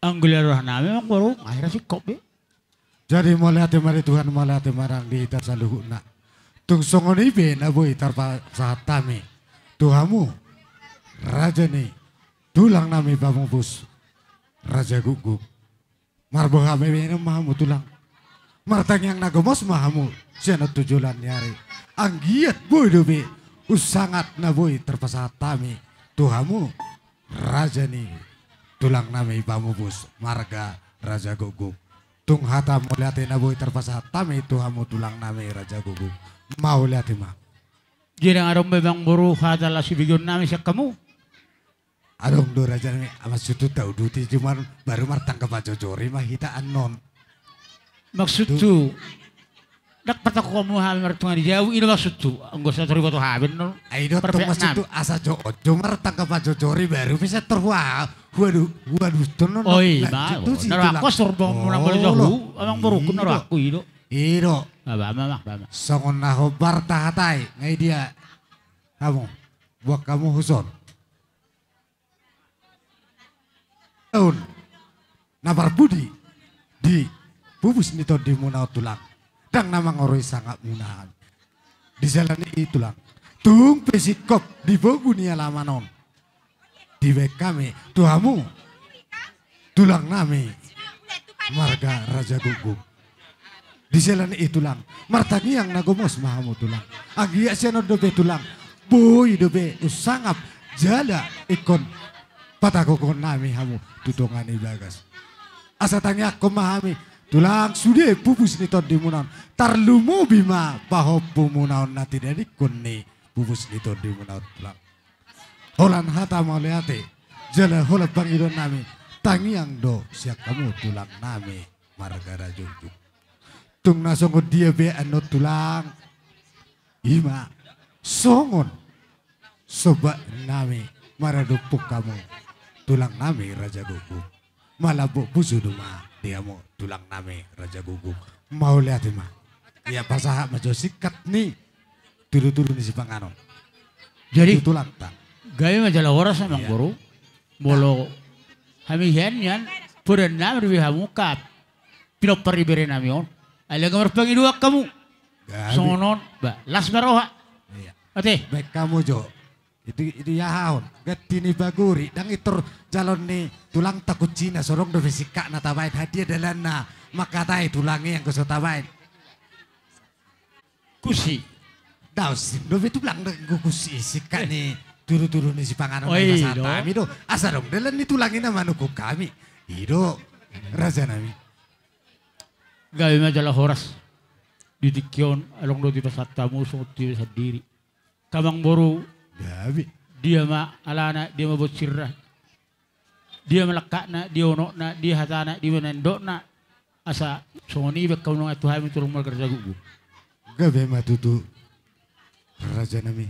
Anggo di roha nami, amang boru, nga hira singkop be. Jadi mauliate ma di Tuhan, mauliate ma nang di hita saluhutna. Tung songon i pe na boi tarpasahat hami tu hamu raja ni tulang nami pamupus, Raja Gukguk. Marboha bebena ma hamu tulang. Martangiang na gomos ma hamu sian on tu joloan ni ari. Anggiat boi dope unsangap na boi tarpasahat hami tu hamu raja ni tulang nami pamupus marga Raja Gukguk. Tung hata mauliate na boi tarpasahat hami tu hamu tulang nami Raja Gukguk. Mauliate ma. Jadi adong be amang boru hata laos sibegeon nami sian hamu? Adong do raja nami, maksudhu tauduti, cuman baru martanggapan jojor i ma hita annon. Maksudhu ndang patangkuhon hamu hami martonga di jabu, i do maksudhu. Anggo sator diboto hami annon. Ai do tong maksudhu asa jo, jo martanggapan jojor i baru pe sator hua, huadu, huadu ton non. Oh i ma, na rohangku sator bang muna molo jabu, amang boru, na rohangku i do. I do. Songon na hombar tahatai, nga i dia. Hamu, boan hamu huson. Daun na parpudi di pupus ni tondimuna on tulang. Ndang na mangorui sangapmuna hami. Di jala ni i tulang, tung pe singkop di pogu ni alaman on, dibaen hami tu hamu tulang nami marga Raja Gugum. Di jala ni i tulang, martangiang na gomos ma hamu tulang. Anggiat sian on dope tulang, boi dope umsangap jala ingkon patagogon nami hamu tu tonga ni bagas. Asa tangiangkon ma hami tulang sude pupus ni tondimuna on, tarlumobi ma pahompumuna on na tinadingkon ni pupus ni tondimuna on tulang. Holan hata mauliate jala holan pangidoan nami, tangiang do sian hamu tulang nami marga Raja Gugum. Tung na songon dia pe annon tulang, i ma songon somba nami maradophon hamu tulang nami Raja Gugum. Malambok pusu do ma di hamu tulang nami Raja Gugum. Mauliate ma. Ia pasahat ma jo singkat ni tudutudu ni sipanganon. Jadi tu tulangta. Gabe ma jala horas amang boru. Molo hami hian nian, podan nami dope hamu angka pinompar ni bere nami on. Alai nga marpangidoan hamu. Songon on ba las ma roha. Ate. Baen hamu jo. Itu, itu iahahon ganti ni baguri, ndang i tor jaloon ni tulangta kuncina, so adong dope singkatna tabaen, hadia dalanna mangkatai tulang i anggo so tabaen. Kunci. Daos dope tulang do kusi singkat ni tudutudu ni sipanganon. Oi, do. Asa adong dalan ni tulang i na manungkun hami. I do raja nami. Gabe ma jala horas. Di tingki on adong do dipasahat hamu songon tubu sandiri. Amang boru. Gabe. Dia ma alana, dia ma bonsirna. Dia ma langkatna, dia unokna, dia hatana, dia ma nidokna. Asa songon i baen hamu nunga tu hami tulang marga Raja Gugum. Gabe ma tutu raja nami.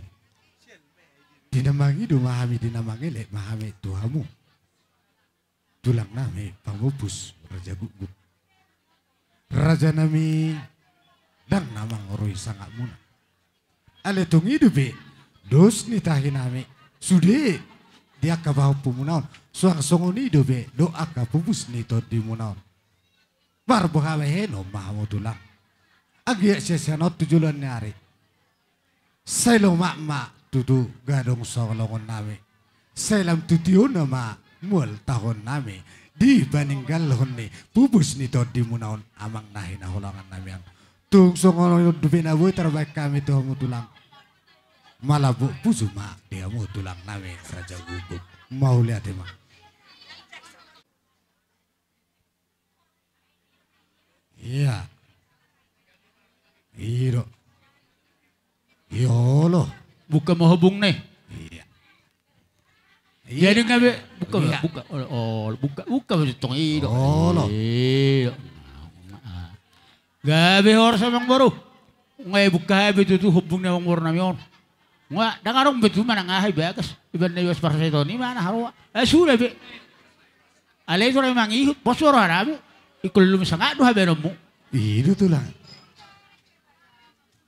Di na mangido ma hami, di na mangelek ma hami tu hamu tulang nami pamupus Raja Gugum. Raja nami, ndang na mangorui sangapmuna. Alai tung i dope dos ni tahi nami sude di angka pahompumuna on, suang songon i dope dohot angka pupus ni tondimuna on. Marboha bahenon ma hamu tulang. Anggiat sian on tu joloan ni ari. Sai lomak ma tutu gadong songon nami. Sai lam tu tiona ma mual taon nami. Di paninggalhon ni pupus ni tondimuna on amang na hinaholongan nami an. Tung songon on dope na boi tarbaen hami tu hamu tulang. Malambok pusu ma di hamu tulang nami Raja Gugum. Mauliate ma. Ia. I do. Ia olo. Buka ma hobung ne. Ia. Jadi nga be buka, buka, olo, buka, buka ma tong i do. Olo. Gabe horas amang boru. Nga i buka hape tutu hobung ni amang boru nami on. Nga ndang adong be tutu manang aha i bagas. Ibaen na ibas parsahiton i ma na haroa. Eh suda be. Alai tura mangihut pos do roha nami. Ingkon lum sangap do habaenonmu. I do tulang.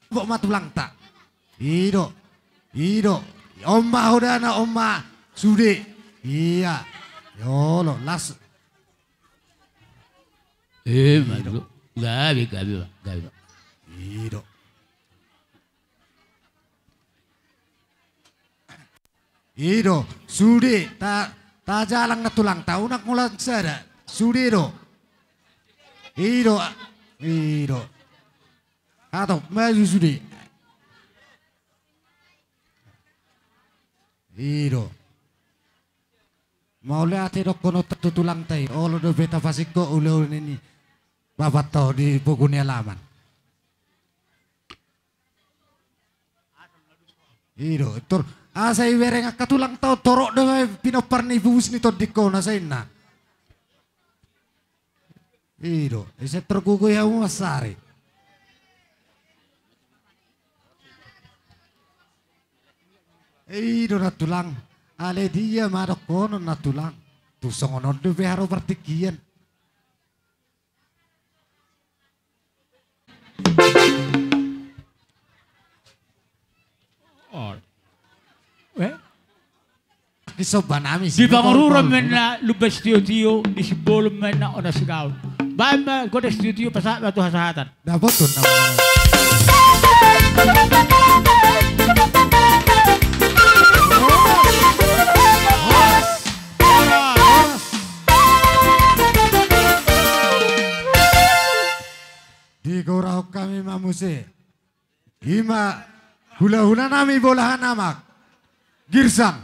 Bok ma tulangta. I do. I do. On ma hodana on ma sude. Ia. Olo las. Eh, gabe, gabe, gabe. I do. I do, sude, ta, tajalang na tulangta, unang holan sada, sude do. I do, i do. Hatop, maju sude. I do. Mauliate dohononta tu tulangta i, olo dope tapasingkop ulaon ni bapanta on di pogu ni alaman. I do, tor asa ibereng angka tulangta on torop do ma pinompar ni pupus ni tondingkon asa inna. I do, ise tergugui hamu mansari. I do na tulang, alai dia ma dohonon na tulang. Tu songon on dope haru partingkian. Di somba nami di Pangururan ma inna lumban sitiotio, di Simbolon ma inna onas gaol. Baen ma godang studio, pasahat ma tu hasahatan. Dapothon nama. Digorahon hami ma muse. I ma hulahula nami bolahan amak Girsang.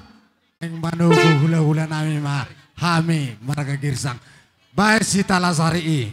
Naeng manogu hulahula nami ma hami marga Girsang. Baen si Talasari i.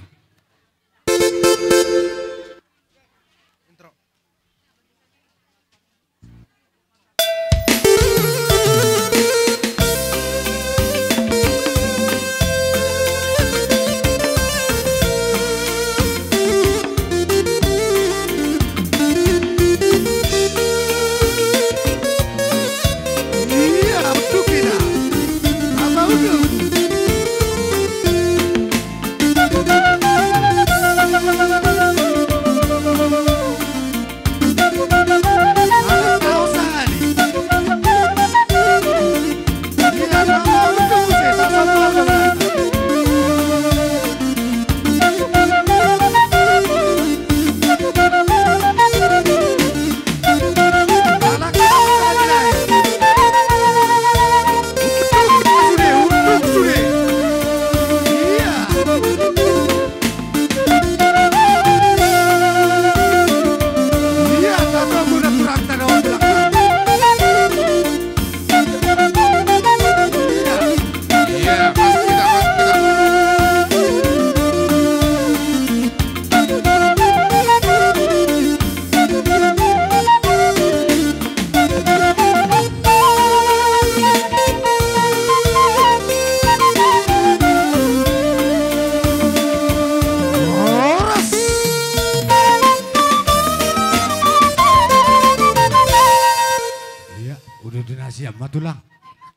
Ia, udah dinasiam ma tulang.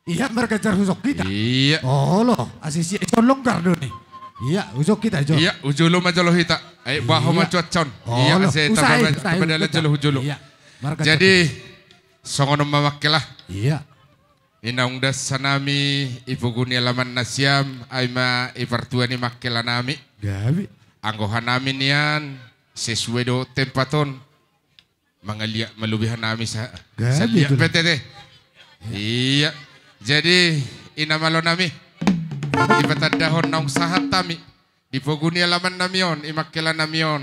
Ia, marganjar hujolo hita. Ia. Olo, asa ison longgar do ni. Ia, hujolo hita, jolo. Ia, hujolo ma jolo hita. Ai, baho ma cuaca on. Ia, olo. Asa taba-, tabadalan jolo hujolo. Ia. Jadi, songon on ma mangkela. Ia. I naung dasa nami, i pogu ni alaman nasiam, ai ma i partua ni mangkela nami. Gabe. Anggo hanami nian, sesuai do tempat on. Mangaliat ma lobi hanami sa-, saliat pe tete. Ia. Jadi, i na malo nami. Dipatandahon naung sahat hami. Di pogu ni alaman nami on, i mangkela nami on.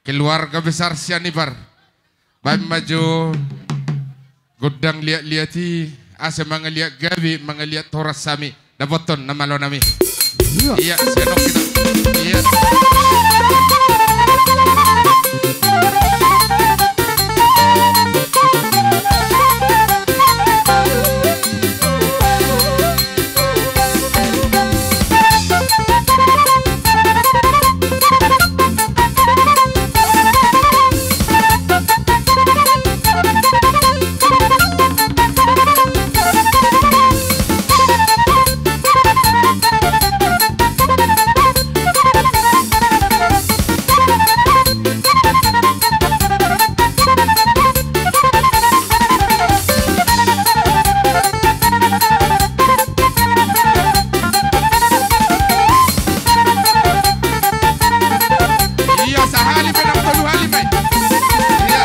Keluarga besar Sianipar. Baen ma jo gondang liat-liat i, asa mangaliat gabe, mangaliat horas hami. Dapothon na malo nami. Ia. Ia, sian on hita. Ia. Ia, sahali pe nang tolu hali pe. Ia.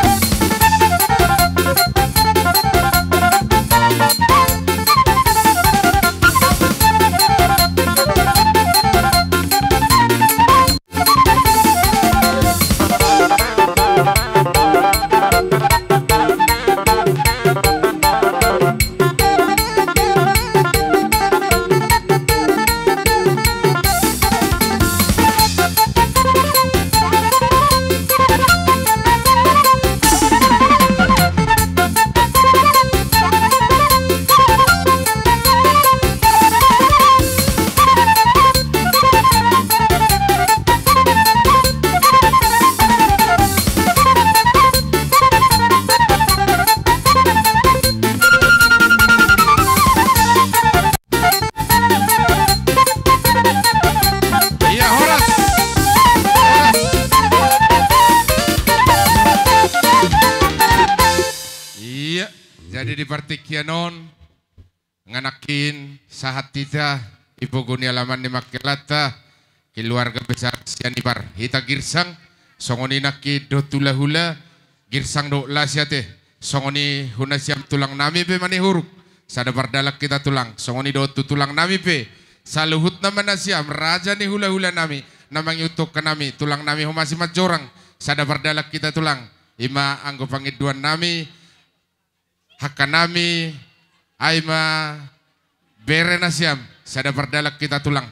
Ia, horas. Horas. Ia, jadi di partingkian on, nangkin sahat hita, i pogu ni alaman ni mangkelanta, keluarga besar Sianipar. Hita girsang, songon i nangkin dohot hulahula, girsang dohot las i ate. Songon i hu nasiam tulang nami pe Manihuruk, sada pardalan hita tulang. Songon i dohot tu tulang nami pe, saluhutna ma nasiam, raja ni hulahula nami, na mangihuthon hami, tulang nami Homa Simanjorang, sada pardalan hita tulang. I ma anggo pangindoan nami, angka nami, ai ma bere nasiam, sada pardalan hita tulang.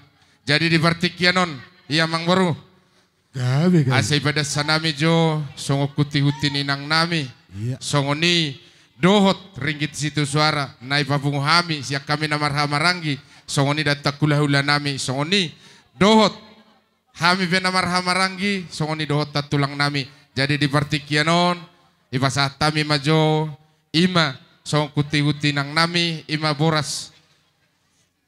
Jadi di partingkian on, ia amang boru, gabe, gabe, asa ipadas hanami jo songon hunti-hunti ni inang nami. Iya. Songon i dohot ringgit sitio soara na ipapungu hami sian hami na marhahamaranggi, songon i dohot angka hulahula nami, songon i dohot hami pe na marhahamaranggi, songon i dohot tulang nami. Jadi di partingkian on, ipasahat hami ma jo, i ma songon hunti-hunti ni inang nami, i ma boras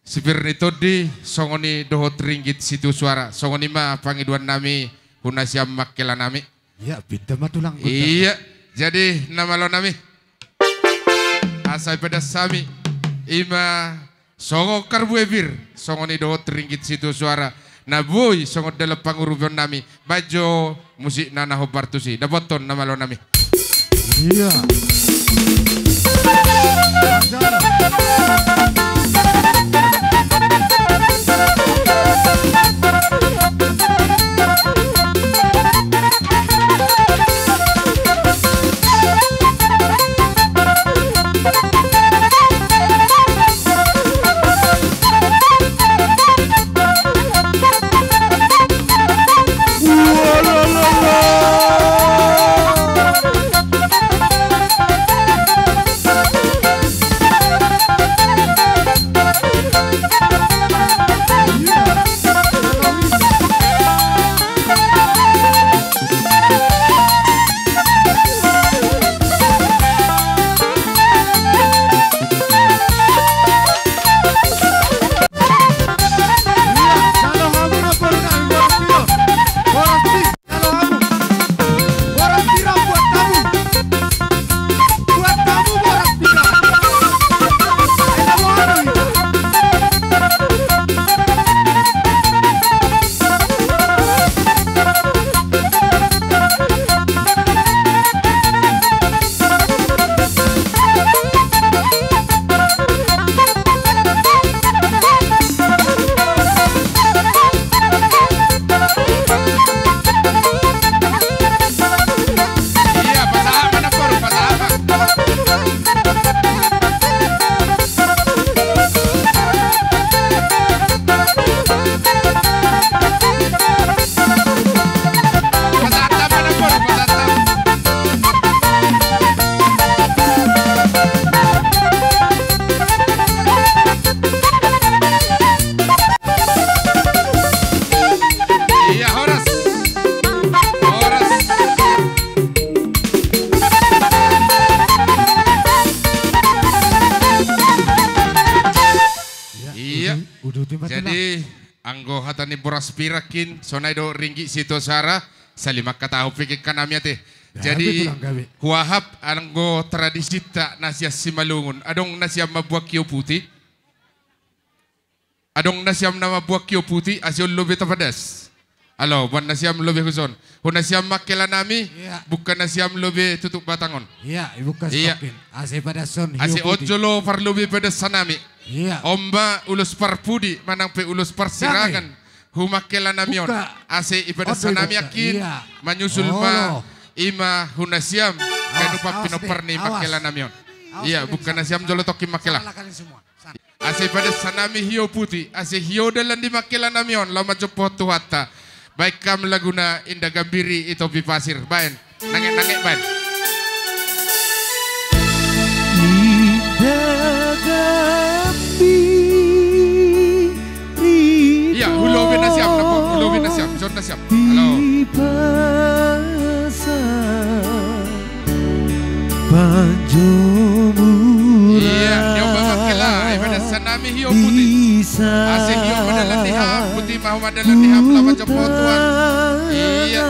sipir ni tondi, songon i dohot ringgit sitio soara. Songon i ma pangidoan nami hu nasiam mangkela nami. Iya, pinta ma tulang. Iya, jadi na malo nami, asa ipadas hami, i ma songon karbue pir, songon i dohot ringgit sitio soara, na boi songon dalan pangurupion nami. Baen jo musikna na hombar tusi, dapothon na malo nami. Iya. Iya, horas. Horas. Iya. Jadi, anggo hata ni boras pir nangkin, sonai do ringgit sitio soara, salimangkatahon pe hami ate. Jadi, huahap anggo tradisinta na sian Simalungun. Adong nasiam mambuat hio puti. Adong nasiam na mambuat hio puti, asa on lobi tapadas. Alo, boan nasiam lobi tuson. Hu nasiam mangkela nami, iya, bungka nasiam lobi tutup batang on. Iya, ibungka, iya, sitokin. Asa ipadashon hio puti. Asa on jolo parlobi padas hanami. Iya. On ma ulos parpudi, manang pe ulos parsirangan. Hu mangkela nami on. Bungka. Asa ipadas hanami nangkin. Iya. Manyusul ma. Olo. I ma hu nasiam. Awas, ganup awas, pinompar ni mangkela nami on. Awas, iya, bungka nasiam jolo tongkin mangkela. Salah kalian semua. Asa ipadas hanami hio puti, asa hio dalan ni mangkela nami on, laho manjompo Tuhanta. Baen hamu laguna Indah Gambiri i Topi Pasir, baen. Nanget, nanget, baen. Indah Gambiri. Iya, hulobi nasiam, napo, hulobi nasiam, son nasiam. Halo. Di pasar. Panjomuran. Iya, nioba mangkela, ipadas hanami hio puti. Asa hio ma dalan ni ham, puti ma homa dalan ni ham, laho manjompo Tuhan. Iya.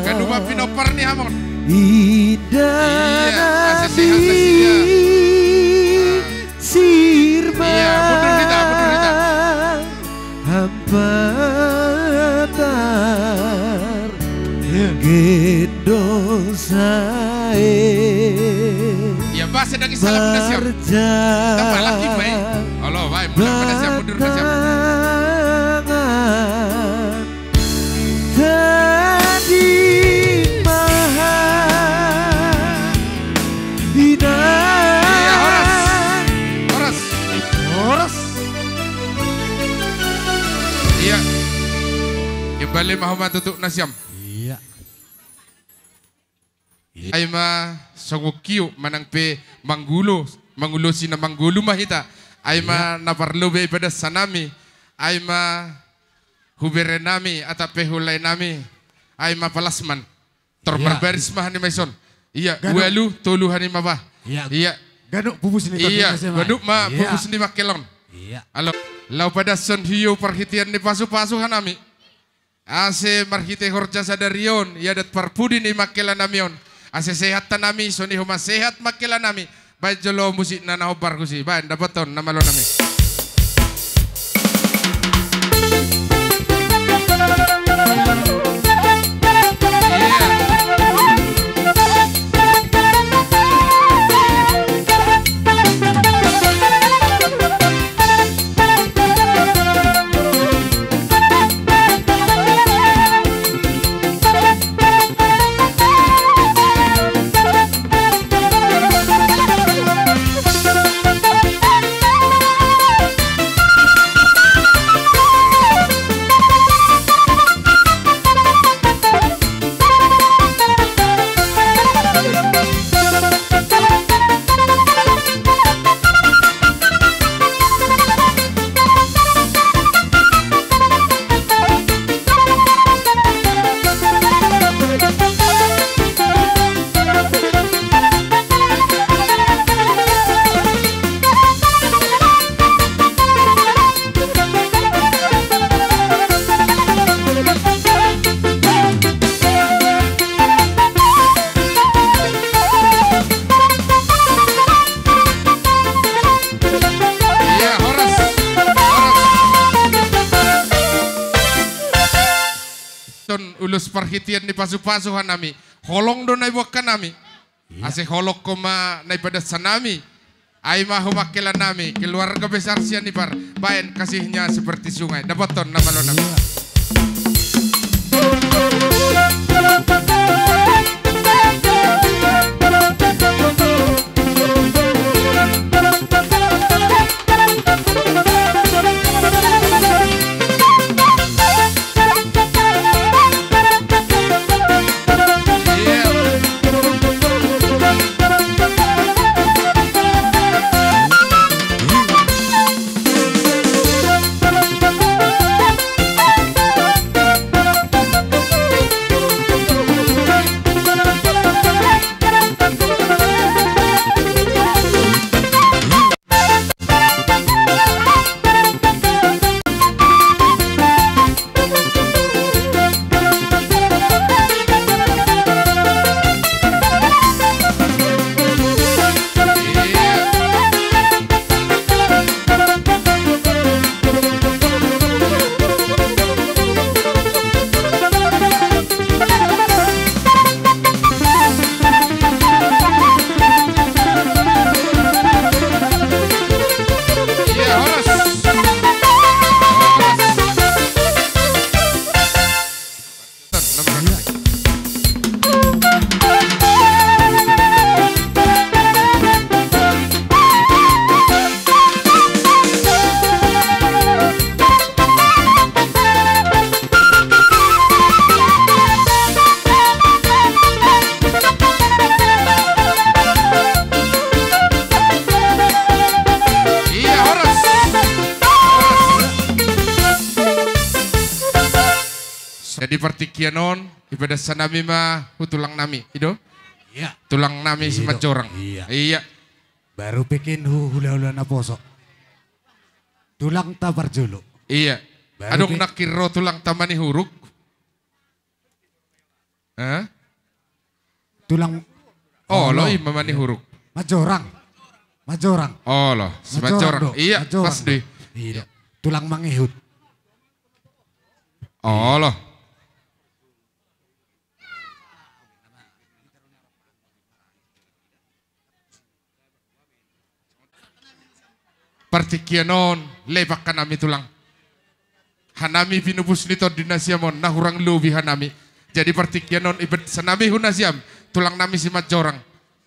Ganup pinompar ni ham on. Iya, asa sehat nasida. Iya, mundur hita, mundur hita. Hampa Gendo sae. Ia, bah, sedang salam na siap. Marja. Tambah lagi, bae. Olo, bae, mundur pada siap, mundur pada siap. Tangan. Tadi maha ina. Ia, horas. Horas. Horas. Ia. Kembali ma hamu ma tutu nasiam. Ia. Ai ma songon hiu manang pe manggulo, mangulosi na manggolo ma hita. Ai ma na parlobei padasanami. Ai ma huberenami atap pe hulaenami. Ai ma palasman. Tor marbaris ma hanima ison. Ia, ualu, tolu hanima bah. Ia. Ganup pupus ni, ia, ganup ma pupus ni mangkel on. Ia. Alo, laho padashon hiu parhitean ni pasupasu hanami. Ase marhite horja sadari on, i adat parpudi ni mangkelanami on. Ase sehat hanami, songon i homa sehat mangkelanami. Baen jolo musikna na hombar tusi, baen dapothon na malonami. Ia, horas. Horas. Son ulos parhitean ni pasupasu hanami. Holong do na iboan hanami. Ia. Ase holong homa na ipadashon nami. Ai ma ho mangkelanami, keluarga besar Sianipar, baen kasihnya seperti sungai. Dapothon na malonami. Ia. Ia, horas. Horas. Jadi partingkian on dipadashon nami ma tu tulang nami, i do? Ia. Tulang nami, i do, Simanjorang. Ia. Ia. Baru pe hu hulahula naposo. Tulangta parjolo. Ia. Baru adong pe nangkin ro tulangta Manihuruk. Hah? Tulang. Olo, olo, i ma Manihuruk. Manjorang. Manjorang. Olo, Simanjorang do. Ia, Manjorang pas do. I do. Tulang Mangihut. Olo. Partingkian on, lepak hanami tulang. Hanami pinupus ni tondi nasiam on, na hurang lobi hanami. Jadi partingkian on, ibaen hanami tu nasiam, tulang nami Simanjorang.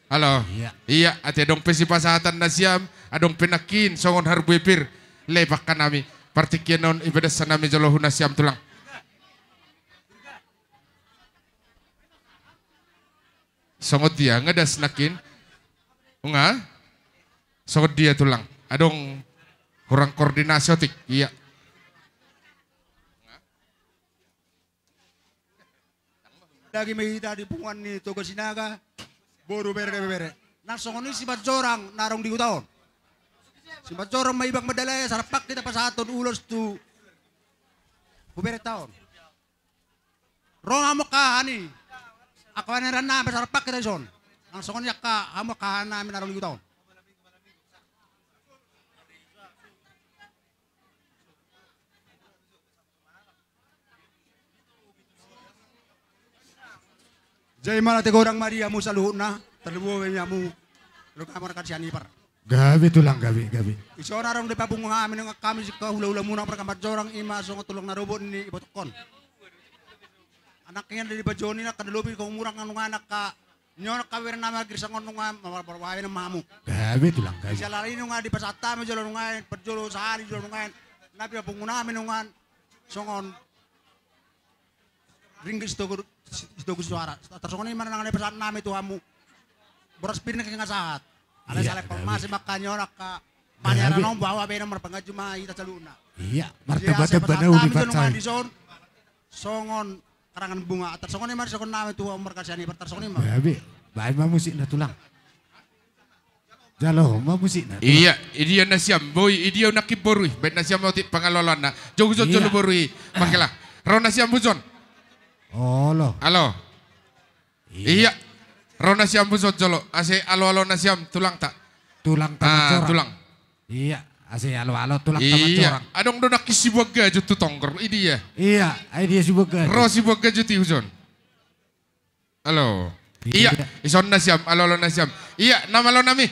Halo. Iya. Iya, ate adong pe sipasahaton nasiam, adong pe nangkin, songon harbue pir, lepak hanami. Partingkian on, ibaen hanami jolo tu nasiam tulang. Songon dia, nunga das nangkin. Nunga? Songon dia tulang. Adong hurang koordinasi otik. Iya. Lagi ma hita di punguan ni Toga Sinaga, boru bere, bere. Nang songon i Simanjorang na adong di huta on. Simanjorang ma ibang mandalai, asa rap hita pasahathon ulos tu huberenta on. Ro hamu angka hahani. Angka paneran nami, asa rap hita dison. Nang songon i angka hamu angka hahani na adong di huta on. Jadi ma na ate godang ma di hamu saluhutna, tarlumobi ma hamu, luka markas sian Ipar. Gabe tulang, gabe, gabe. Dison adong dipapungu hami nunga hami singkop hula-hula muna markas Simanjorang, i ma songon tulang na robot ni ibotokkon. Anak ingan di bajoni na kada lobi kau murang nunga anak ka nyono ka weren nama girsang on nunga ma-, ma-, ma-, ma-, ma-, ma-, hamu. Gabe tulang, gabe. Siala i nunga dipasahat hami jolo nunga i, parjolo sahali jolo nunga i. Na piga pungu nami nunga i. Songon ringgit sitogu, sitogu suara. Tarsongon i ma na nang dipasahat nami tu hamu. Boras pir na nunga sahat. Alai iya, salai gabe. Palmasi makanya orang ka. Gabe. Maniara nombo awa bena marpangaji ma hita saluhutna. Iya, martamba-tamba na uli pansai. Dison. Songon karangan bunga, tarsongon i ma songon nami tu hamu markas sian Ipar, tarsongon i ma. Gabe, baen ma musikna tulang. Jalo ma musikna tulang. Iya, i dia nasiam, boi, i dia nangkin boru i, baen nasiam otik pangaloaloanna. Jogu jolo boru i, mangkela. Ro nasiam huson. Olo. Alo. Iya. Iya. Ro nasiam huson jolo, ase alo-alo nasiam tulangta. Tulangta Manjorang. Tulang. Iya, ase alo-alo tulang ta Manjorang. Iya. Adong do nangkin sibuat gajut tu tonggor, i dia. Iya, i dia sibuat gajut. Ro sibuat gajut i huson. Alo. Iya. Iya, dison nasiam, alo-alo nasiam. Iya, na malo nami.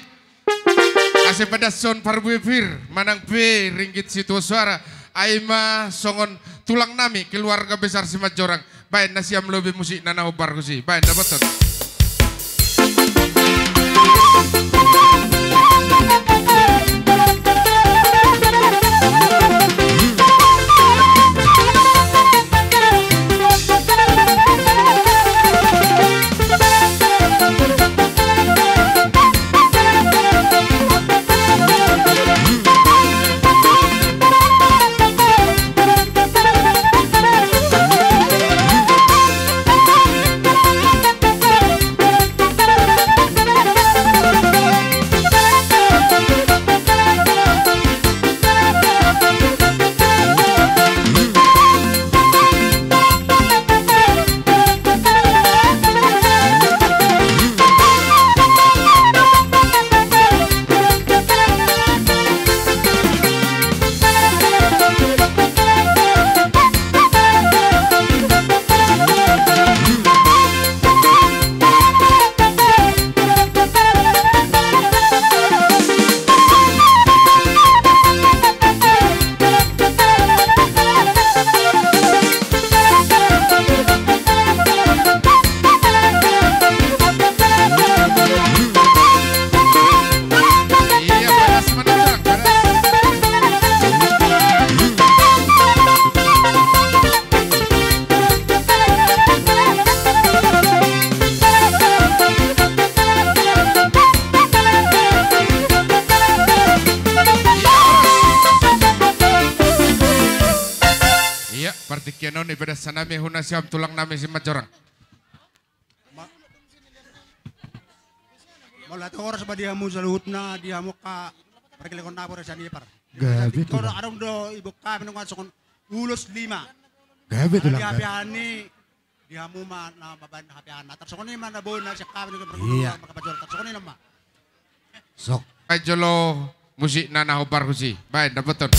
Ase padashon parbue pir, manang pe ringgit sitio suara. Ai ma songon tulang nami, keluarga besar Simanjorang. Baen nasiam lobi musikna na hombar tusi. Baen dapothon. Iya, partingkian on i padashon nami tu nasiam tulang nami Simanjorang. Ma-, mauliate horas ma di hamu saluhutna, di hamu angka pargellengon na boi sian Ipar. Gabe tulang. Adong do diboan hami nunga songon ulos lima. Gabe tulang. Di hape-hapean i, di hamu ma na mambaen hape-hapean. Tarsongon i ma na boi na sian hami nunga. Iya. Markas Simanjorang, tarsongon i ma. Sok. Baen jolo musikna na hombar tusi. Baen dapothon.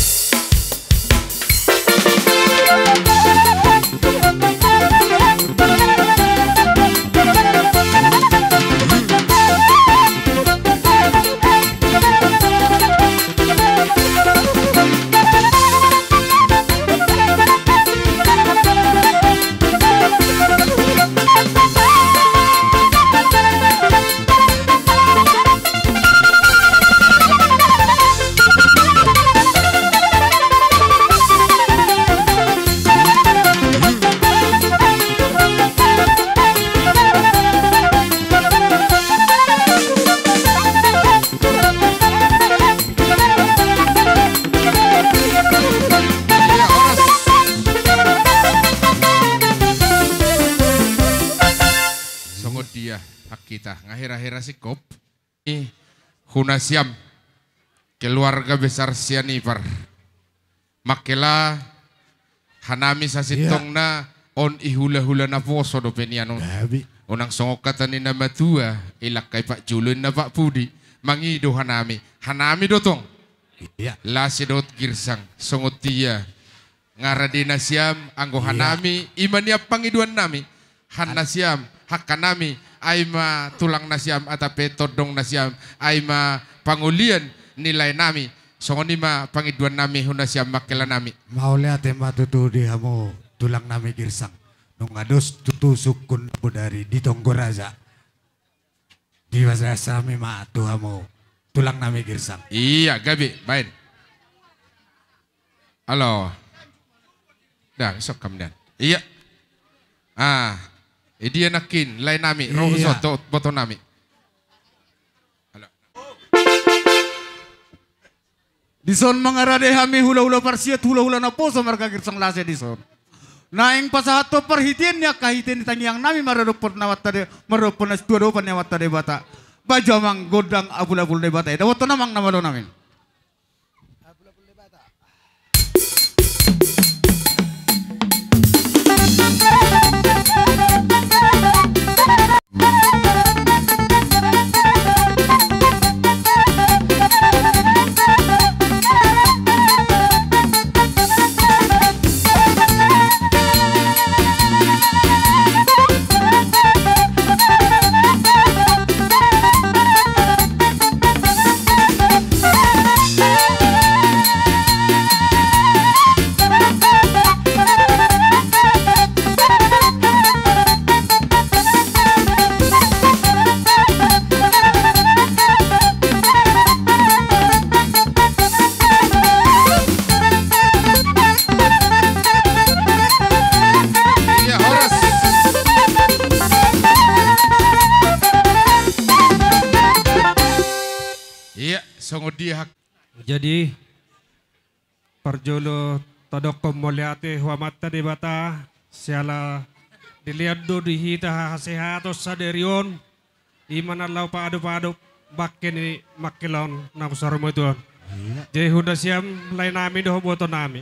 Songon dia hak hita nga hera-hera singkop i, hu nasiam keluarga besar Sianipar. Mangkela hanami sasintongna on i hula-hula naposo dope nian on. Unang songon hata ni na matua, i langkai Pak Julu, inna Pak Pudi, mangido hanami, hanami do tong. Lase dohot Girsang, songon dia. Nga rade nasiam anggo hanami, i ma nian pangidoannami. Han nasiam, hangkanami, ai ma tulang nasiam, atape tondong nasiam, ai ma pangolian ni laenami. Songon i ma pangidoannami hu nasiam mangkelanami. Mauliate ma tutu di hamu tulangnami Girsang. Nunga dos tutu sungkun bodari di tonggo raja. Dibagas hami ma tu hamu tulangnami Girsang. Ia gabe baen. Alo. Dah, isok kam dan. Ia. Ah, i dia nangkin laenami, ro hu son dohot botonami. Alo. Dison mangarade hami hula-hula parsiat, hula-hula naposo marga Girsang lase dison. Naeng pasahathon parhitean ni angka hite ni tangiangnami maradophon na mata de, maradophon na situa dopan ni amanta Debata. Bajo amang gondang apul-apul Debata i, dapothon amang na malo nami. Ia, horas. Ia, songon dia hak. Jadi, parjolo tadokkon mauliate hu amanta Debata, siala dilean do di hita hasehaton sadari on, i ma na laho paadop-adop bangke ni mangkela on na husarumoti on. Ia. Jadi hu nasiam laenami dohot botonami.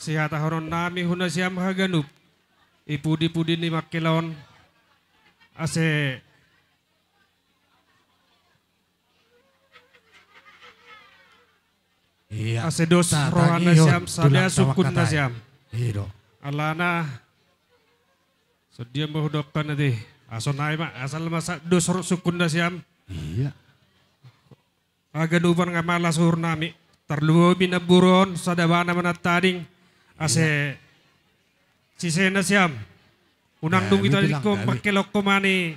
Sihatahononnami hu nasiam haganup i pudi-pudi ni mangkela on, ase Ia, ase dos roha nasiam, sada sungkun nasiam. Alana, songon dia ma hudok hata i, asa nai ma, asal ma sa-, dos ro-, sungkun nasiam. Ia. Haganupan nga malas uhurnami, tarlumobi namboru on, sada bana ma na tading, ase sise nasiam. Unang dung ita dingkon mangkelehon homa ni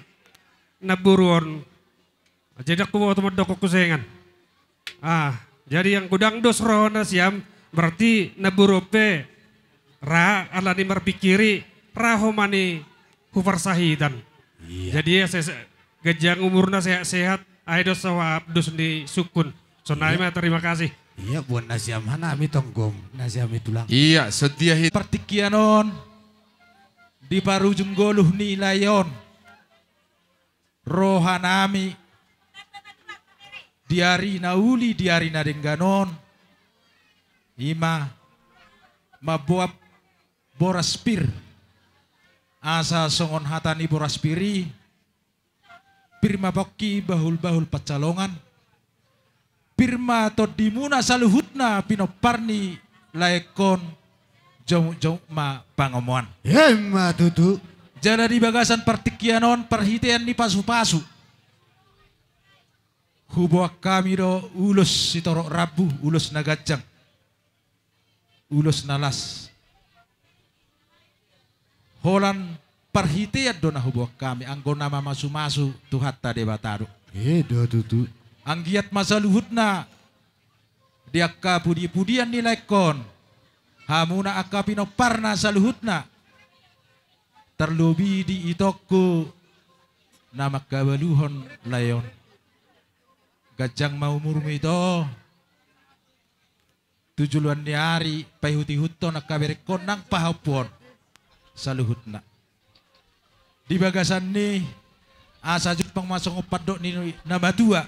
namboru on. Jadi anggo huboto mandok husengan. Ah, jadi anggo ndang dos roha nasiam, berarti namboru on pe ra alani marpingkiri, ra homa ni hu parsahitan. Ia. Jadi ia se-, se-, ganjang umurna, sehat-sehat, ai dos sawa dos ni sungkun. Sonai ma, terima kasih. Ia, boan nasiam hanami tong gom, nasiam i tulang. Ia, songon dia hita. Partingkian on, di parujung goluh ni lae on. Rohanami di ari na uli, di ari na denggan on, i ma mamboan boras pir. Asa songon hata ni boras pir i, pir ma pongki, bahul-bahul pansalongan. Pir ma tondimuna saluhutna pinompar ni laengkon, jomuk-jomuk ma pangomoan. Emma tutu. Jala di bagasan partingkian on, parhitean ni pasu-pasu, huboan hami do ulos sitorop rambu, ulos na ganjang, ulos na las. Holan parhitean do na huboan hami, anggo na mamasu-masu Tuhanta Debata do. I do tutu. Anggiat ma saluhutna di angka pudi-pudian ni laengkon, hamuna angka pinomparna saluhutna, tarlobi di itongku na mangkabaluhon lae on. Ganjang ma umurmu ito. Tu joloan ni ari, paihut-ihuthon angka berengkon nang pahompu on saluhutna. Di bagasan ni asa jumpang ma songon pandok ni na matua.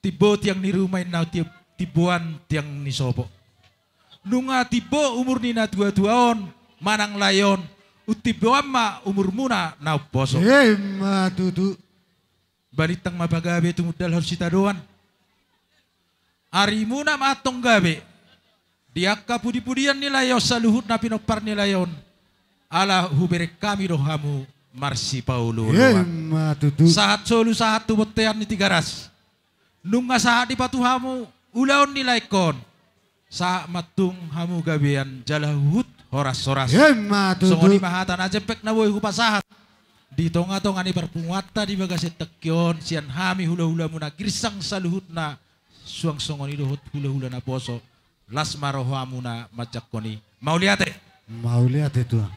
Timbo tiang ni ruma, inna ti-, timboan tiang ni sopo. Nunga timbo umur ni na tua-tua on manang lae on, untimboan ma umurmuna na umposo. Emma tutu. Balintang ma pagabe tumundalhon sitadoan. Arimuna ma antong gabe di angka pudi-pudian ni lae on, saluhutna pinompar ni lae on. Ala hubereng hami do hamu marsipaolo-oloan. Emma tutu. Sahat solu sahat tu bontean ni Tigaras. Nunga sahat dipatupa hamu ulaon ni laengkon. Sahat ma tung hamu gabean jala huhut horas-horas. Emma tutu. Songon i ma hata na jempek na boi hupasahat di tonga-tonga ni parpunguanta di bagasan tingki on, sian hami hula-hulamuna Girsang saluhutna, suang songon i dohot hula-hula naposo. Las ma rohamuna manjangkon i. Mauliate. Mauliate tuan.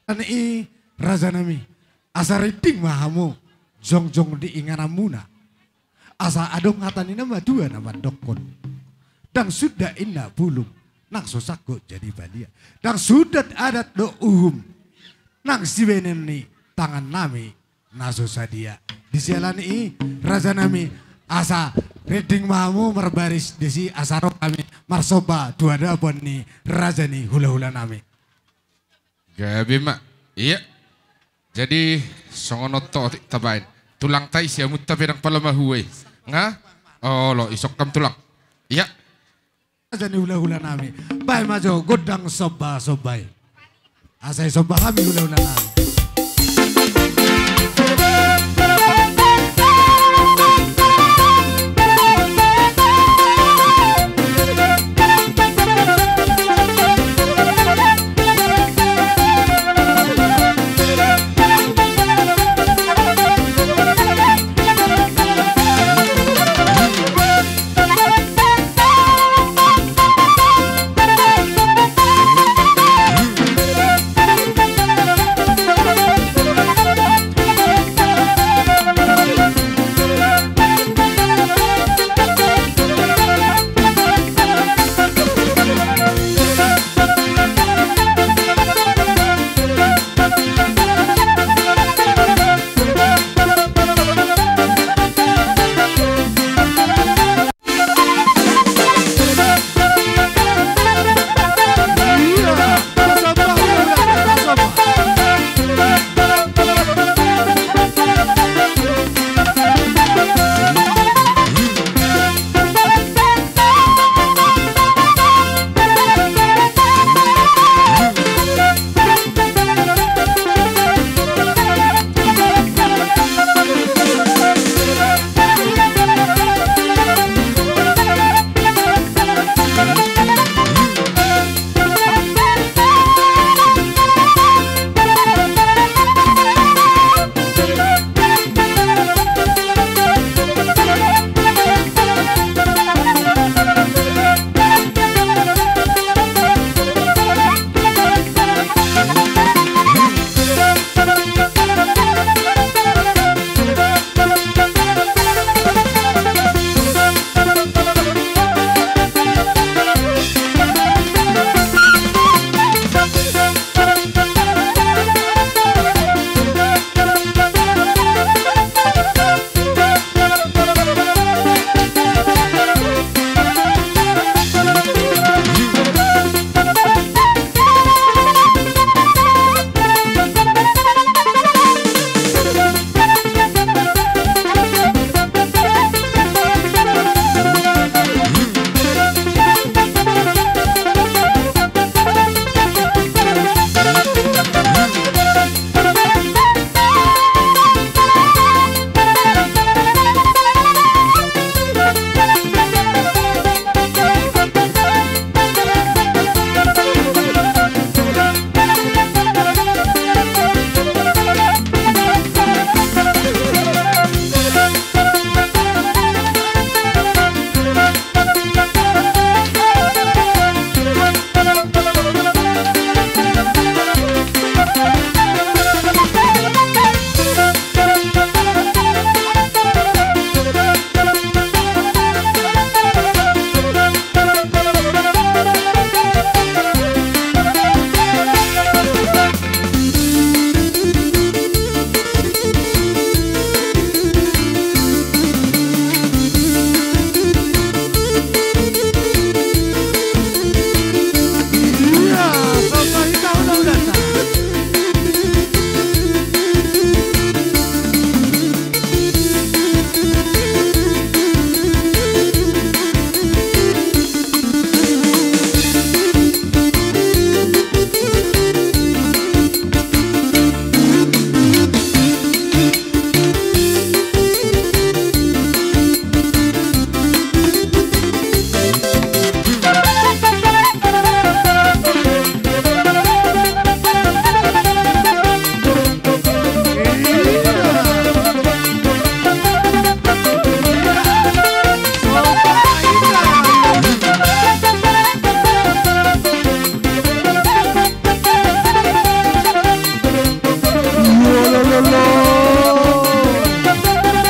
An i, rajanami, asa rinding ma hamu jongjong di ingananmuna. Asa adong hata ni na matua na mandokkon: Ndang sundat, inna, bulung, nang so sangkot jadi balian. Ndang sundat adat dohot uhum, nang sibahenon ni tangannami na so sadia. Di siala ni i, rajanami, asa rinding ma hamu marbaris disi, asa ro hami marsomba tu adopan ni raja ni hula-hulanami. Gabe ma. Ia. Jadi, songon on do otik tabaen. Tulangta, isi hamu tape, ndang pola mahua i. Nga? Olo, isongkam tulang. Ia. Raja ni hula-hulanami. Baen ma jo gondang somba-somba i. Asa isomba hami hula-hulanami.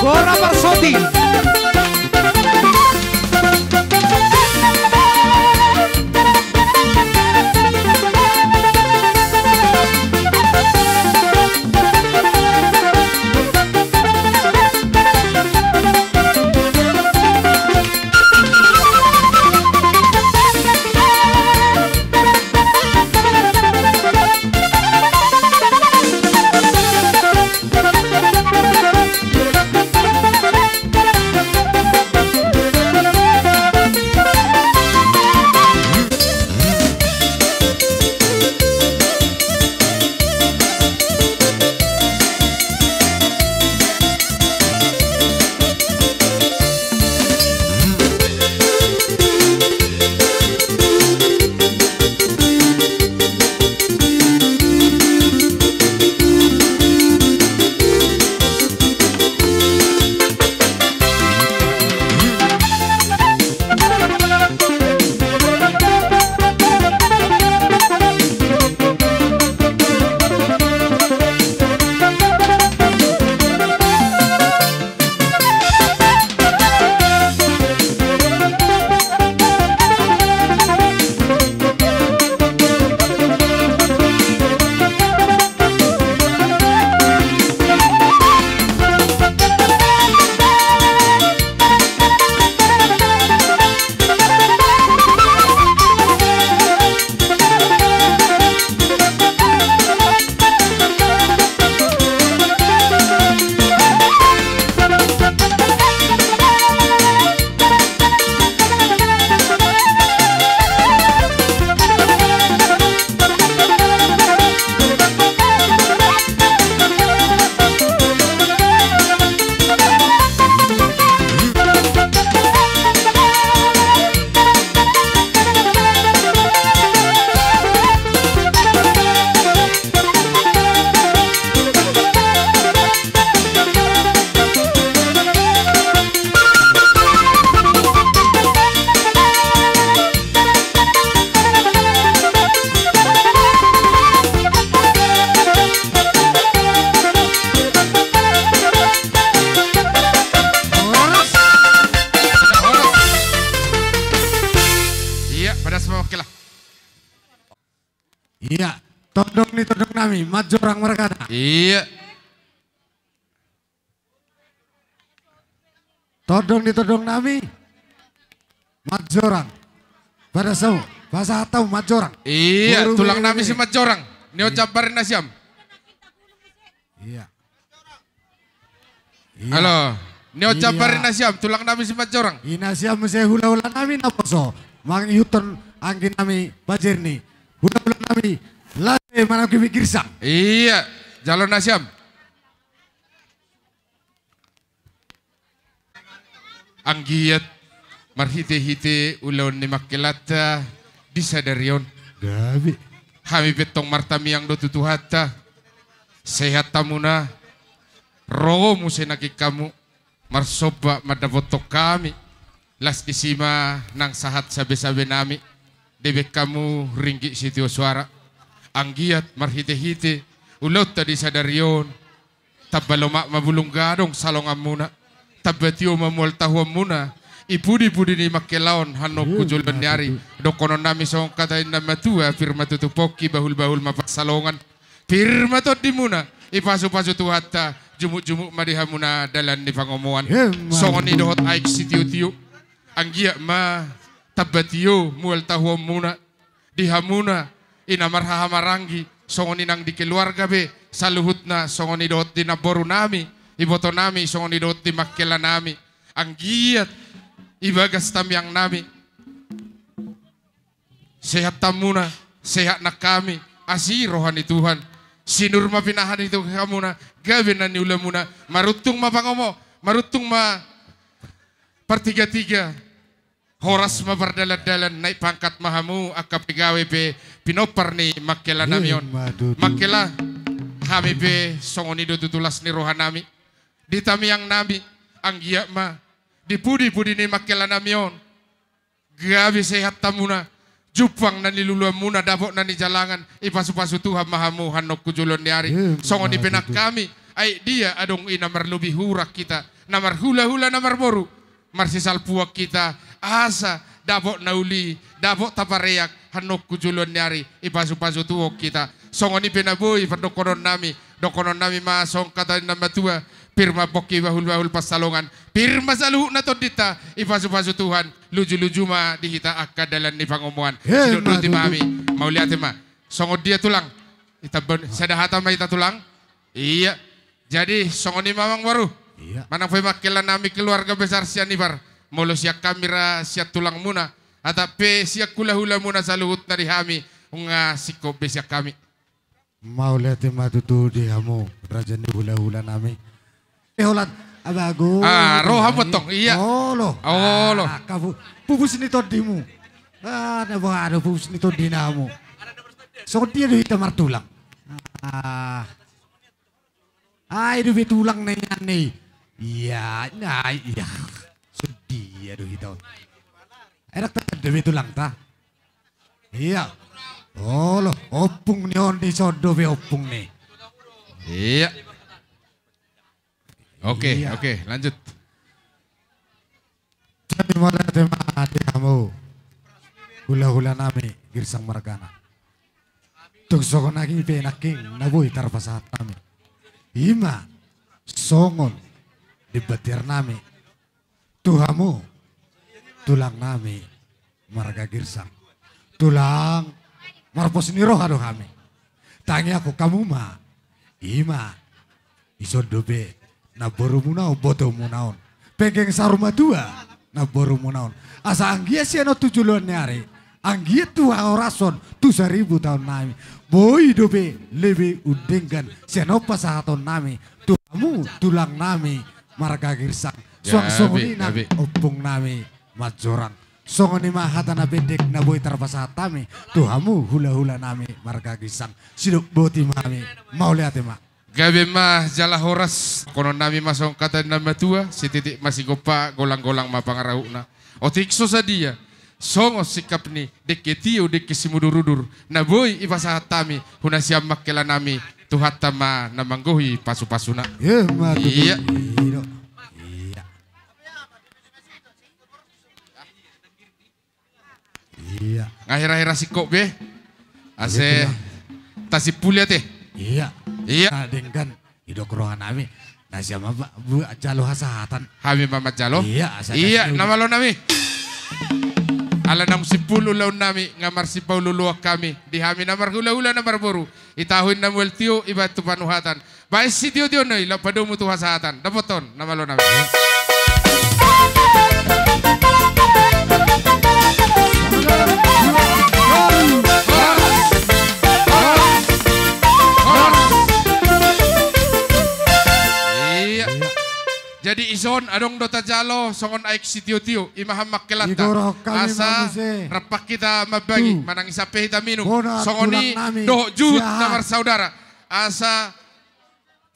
Gora parsotin. Iya, pada semua, oke lah. Iya, tondong ni tondong nami, Manjorang margana. Iya. Tondong ni tondong nami, Manjorang. Pada sau, pasahat hamu Manjorang. Iya, boru tulang nami si Manjorang. Nio jambar nasiam. Iya. Iya. Halo. Nio jambar nasiam, tulang nami si Manjorang. Inasiam muse hulahula nami naposo mangihuthon anggi nami Pajerni. Hulahula nami lae manang kimi girsang. Iya. Jalo nasiam. Anggiat marhitehite ulaon ni mangkelanta di sadari on. Gabe. Hami pe tong martamiang do tu Tuhanta. Sehat hamuna. Ro muse nangkin hamu marsomba mandapothon hami. Las disi ma nang sahat sabesabe nami. Dibaen hamu ringgit sitio soara. Anggiat marhitehite ulaonta di sadari on. Tamba lomak ma bulung gadong salonganmuna. Tamba tio ma mual tahuanmuna. I pudipudi ni mangkela on hanok tu joloan ni ari. Dohonon nami songon hata ni na matua, pir ma tutu pongki, bahulbahul ma pansalongan. Pir ma tondimuna. Ipasupasu Tuhanta, jumutjumut ma di hamuna dalan ni pangomoan. Songon i dohot aek sitiotio. Anggiat ma tamba tio mual tahuanmuna. Di hamuna, i na marhahamaranggi, songon i nang di keluarga pe saluhutna, songon i dohot di namboru nami, iboto nami, songon i dohot di mangkela nami. Anggiat i bagas tamiang nami. Sehat hamuna, sehat nang hami, asi roha ni Tuhan. Sinur ma pinahan i tu hamuna, gabe na niulamuna, maruntung ma pangomo, maruntung ma partigatiga. Horas ma pardalandalan, naik pangkat ma hamu, angka pegawe pe pinompar ni mangkela nami on. Mangkela, hami pe songon i do tutu las ni roha nami. Di tamiang nami, anggiat ma di pudipudi ni mangkela nami on gabe sehat hamuna, jumpang na niluluanmuna, dapot na nijalangan, ipasupasu Tuhan ma hamu hanok tu joloan ni ari. Songon i pe nang hami, Ai dia adong i na marlobi hurang hita, na marhulahula na marboru, marsisalpuan hita, asa dapot na uli, dapot tapareak, hannongku joloan ni ari, ipasupasu Tuhan hita. Songon i pe na boi pardohonon nami, dohonon nami ma songon hata ni na matua, pir ma pongki bahulbahul pansalongan, pir ma saluhut na tondinta, ipasupasu Tuhan, lujuluju ma di hita angka dalan ni pangomoan. Emma tutu. Sidok doti ma hami, mauliate ma. Songon dia tulang, itabon, sada hata ma hita tulang. Iya. Jadi, songon i ma amang boru. Iya. Manang pe mangkelanami keluarga besar Sianipar. Molo sian hami ra sian tulangmuna. Atap pe sian hulahulamuna saluhutna di hami. Nunga singkop be sian hami. Mauliate ma tutu di hamu, raja ni hulahulanami. Eh, holan, abago. Ah, roha motong, iya. Olo. Olo. Ah, kabu-, pupus ni tondimu. Ah, na boha do pupus ni tondinamu. Songon dia do hita martulang. Ah. Ai do be tulang na nian ni. Iya, na iya. Songon dia do hita on. Enak ta do be tulangta. Iya. Olo, ompung ni on di son do be ompung ni. Iya. Oke, iya. Oke, lanjut. Jadi mauliate ma di hamu hulahulanami Girsang margana. Tung songon i pe nangkin na boi tarpasahat hami. I ma songon di batiarnami tu hamu tulangnami marga Girsang. Tulang, marpos ni roha do hami. Tangiangkon hamu ma, i ma, i son do be namborumuna on, botomuna on. Penggeng saur matua namborumuna on. Asa anggiat sian on tu joloan ni ari, anggiat tu hahorason, tu saribu taonnami. Boi do be lebih undenggan sian on pasahatonnami tu hamu tulangnami marga Girsang. Suang songon i nang ompungnami Manjorang. Songon i ma hata na pendek na boi tarpasahat hami tu hamu hulahulanami marga Girsang. Sidok boti ma hami, mauliate ma. Gabe ma jala horas, dohononnami ma songon hata ni na matua, sititik ma sigompa, golanggolang ma pangarahutna. Otik so sadia songon singkap ni dengke tio, dengke simudurudur na boi ipasahat hami, huna sian mangkelanami, Tuhanta ma na manggohi pasupasuna. Emma tutu. Iya. Iya. Iya. Nga hera-hera singkop be. Asa tasimpuli ate. Iya. Iya. Na denggan, didok rohanami, na sian ma jalo hasahatan. Hami ma manjalo. Iya, asa. Iya, na malonami. Ala naung simpul ulaonnami, nga marsipaolooloan hami di hami na marhulahula na marboru. Itahu inna mual tio ibaen tu panuhatan. Baen sitiotiona i laho padomu tu hasahatan. Dapothon na malonami. Iya. Jadi ison adong do tajalo songon aek sitiotio, i ma hamu mangkelanta. Asa rampak hita mambagi, manang i sape hita minum. Songon i dohot juhut na marsaudara. Asa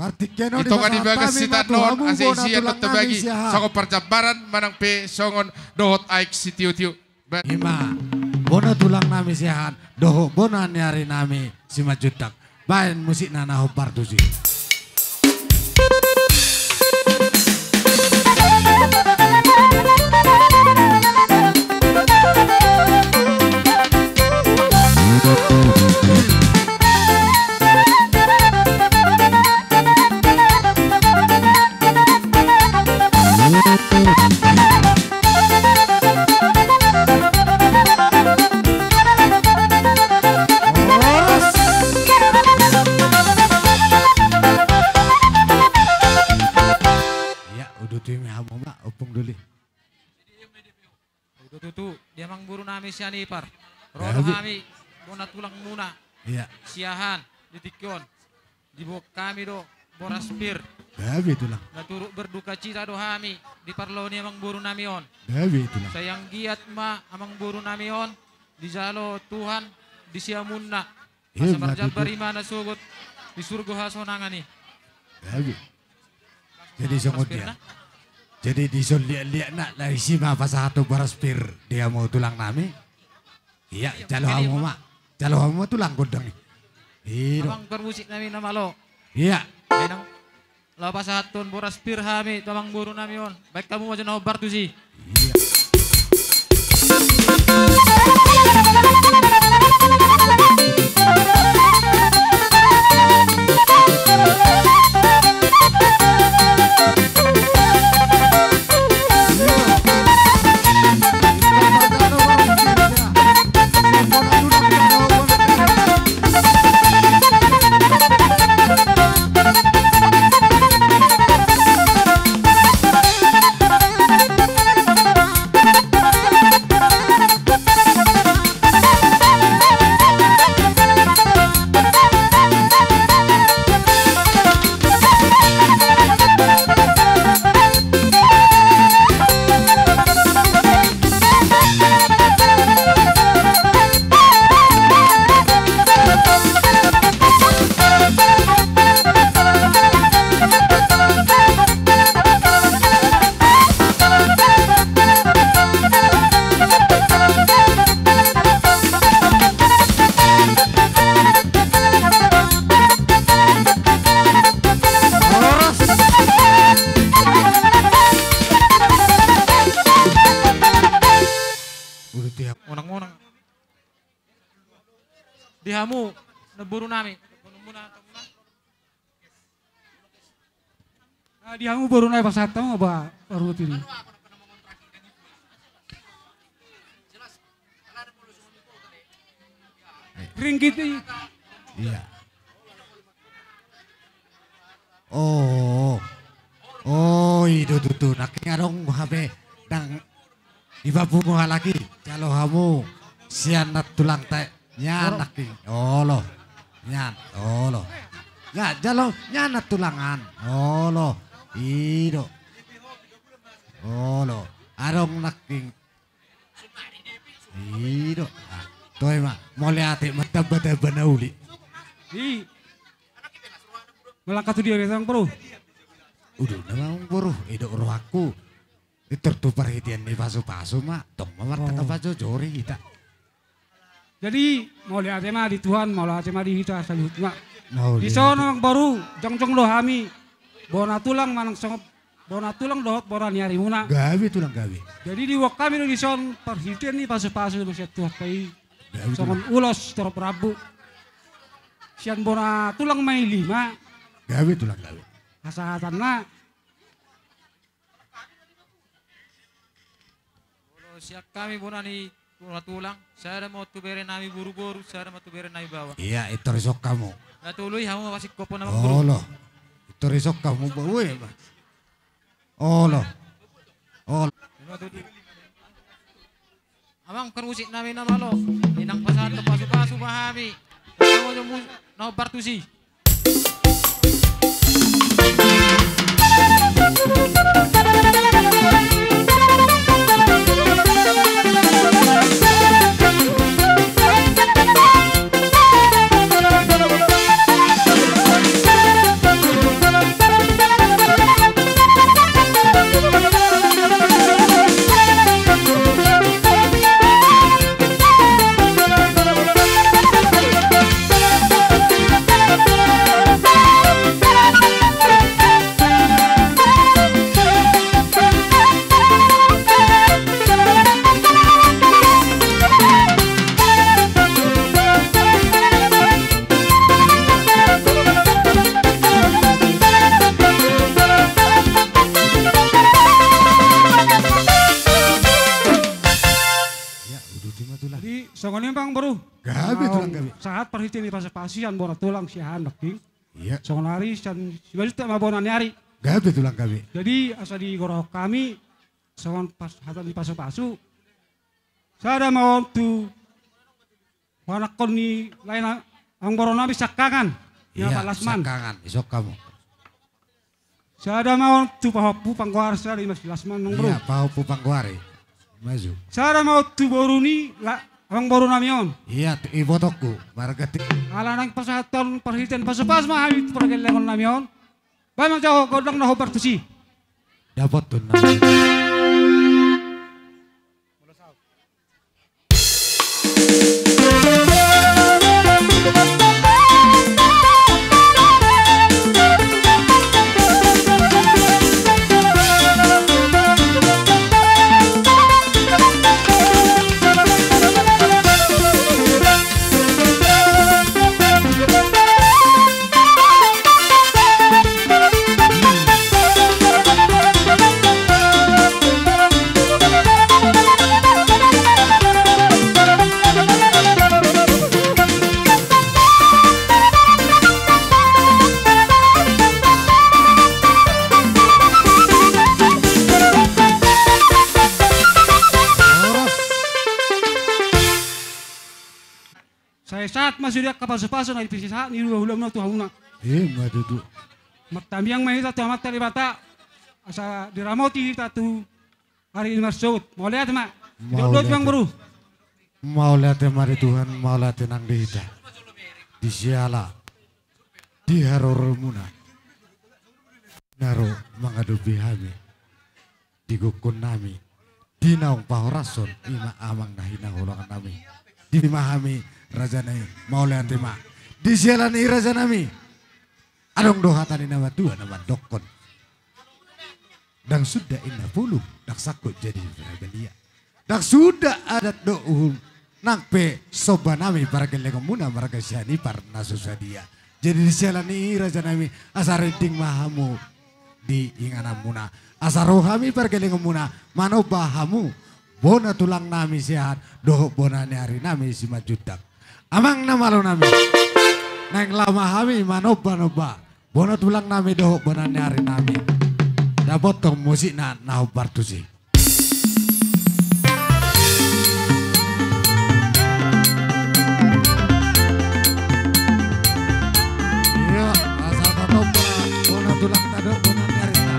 i tonga ni bagas sitaan on, asa isi ia dohot tabagi songon parjambaran manang pe songon dohot aek sitiotio. I ma bona tulangnami siahaan dohot bona ni arinami Simanjuntak. Baen musikna na hombar tusi. Ia, uduti ma hamu ma, Ompung Doli. Uduti tutu, di amangborunami Sianipar. Ro do hami bona tulangmuna. Ia. Siahaan, di tingki on. Diboan hami do boras pir. Gabe tulang. Na turut berdukacita do hami di parlao ni amangborunami on. Gabe tulang. Sai anggiat ma amangborunami on dijalo Tuhan di siamunna. Asa marjambar ibana sogot di surgo hasonangan i. Gabe. Jadi songon dia. Jadi dison liat-liatna, laos isi ma pasahathon boras pir di hamu tulangnami. Ia, jalo hamu ma. Jalo hamu ma tulang gondang i. Ido. Amang parmusiknami na malo. Ia. Baen nang. Laho pasahathon boras pir hami tu amangboru nami on. Baen hamu ma jo na hombar tusi. Unang-unang. Di hamu, na boru nami. Nah, di hamu boru nami pasahat hamu ba, baru tini. Ringgit i. Iya. Oh. Oh, i do tutu. Nangkin adong hape. Ndang dipapungu halak i. Jalo hamu. Sian na tulang tae. Nian nangkin. Olo. Nian. Olo. Ya, jalo. Nian na tulang an. Olo. I do. Olo. Adong nangkin. I do. Ah, toe ma. Mauliate ma tamba-tamba na uli. I. Malangka tu dia, Amangboru? Udu nama, Amangboru. I do rohangku. Pintor tu parhitean ni pasu-pasu ma. Tong ma martangga pajojori hita. Jadi, mauliate ma di Tuhan, mauliate ma di hita saluhutna. Mauliate. Dison, Amangboru, jongjong do hami. Bona tulang manang songon bona tulang dohot bona ni arimuna. Gabe tulang gabe. Jadi diboan hami do dison parhitean ni pasu-pasu na sian Tuhanta i. Gabe tulang. Songon ulos torop rambu. Sian bona tulang ma i lima. Gabe tulang gabe. Pasahatanna. Olo, sian hami bona ni bona tulang, sada ma on tu bere nami boru-boru, sada ma tu bere nami baoa. Iya, pintor isok hamu. Na tolu i hamu ma pasingkophon, Amangboru. Olo. Pintor isok hamu, ba, ue, ba. Olo. Olo. Amang parmusik nami na malo. Inang pasahat tu pasu-pasu ma hami. Tanggo jo mus-, na hombar tusi. Jadi, songon i ma, Amangboru. Gabe tulang gabe. Sahat parhitean ni pasu-pasu sian bona tulang sian nangkin. Iya. Songon ari sian Simanjuntak ma bona ni ari. Gabe tulang gabe. Jadi, asa digorahon hami songon pas hata ni pasu-pasu. Sada ma on tu panakkon ni lae na, Amangboru nami Siangkangan. Iya, Pak Lasman. Siangkangan, isok hamu. Sada ma on tu pahompu panggoari, sada i ma si Lasman, Amangboru. Iya, pahompu panggoari. Maju. Sada ma on tu boru ni la-, Amangboru nami on. Iya, tu ibotongku, marga ti. Ala naeng pasahathon parhitean pasu-pasu ma hami tu pargellengon nami on. Baen ma jo gondang na hombar tusi. Dapothon na. Sahat ma sude angka pasupasu na dipasahat ni hulahulamuna tu hamuna. Ima tutu. Martangiang ma hita tu Amanta Debata asa diramoti hita tu ari na marsogot. Mauliate ma. Mauliate. Dok, dok, Amangboru. Mauliate ma di Tuhan, mauliate nang di hita. Di siala di haroromuna na ro mangadopi hami di gokhon nami, di naung pahorashon, ima amang na hinaholongan nami. Di ma hami raja nai, mauliate ma. Di siala ni i raja nami, adong do hata ni na matua na mandokhon: Ndang suda inna pulung, ndang sangkut jadi parbadia. Ndang suda adat dohot uhum, nang pe somba nami pargellengonmuna marga Sianipar na so sadia. Jadi di siala ni i raja nami, asa rinding ma hamu di ingananmuna. Asa ro hami pargellengonmuna manomba hamu bona tulang nami Siahaan dohot bona ni ari nami Simanjuntak. Amang na malo nami, naeng laho ma hami manombanomba bona tulang nami dohot bona ni ari nami. Dapothon musikna na hombar tusi. Ia, asa tanomba bona tulangta dohot bona ni arinta.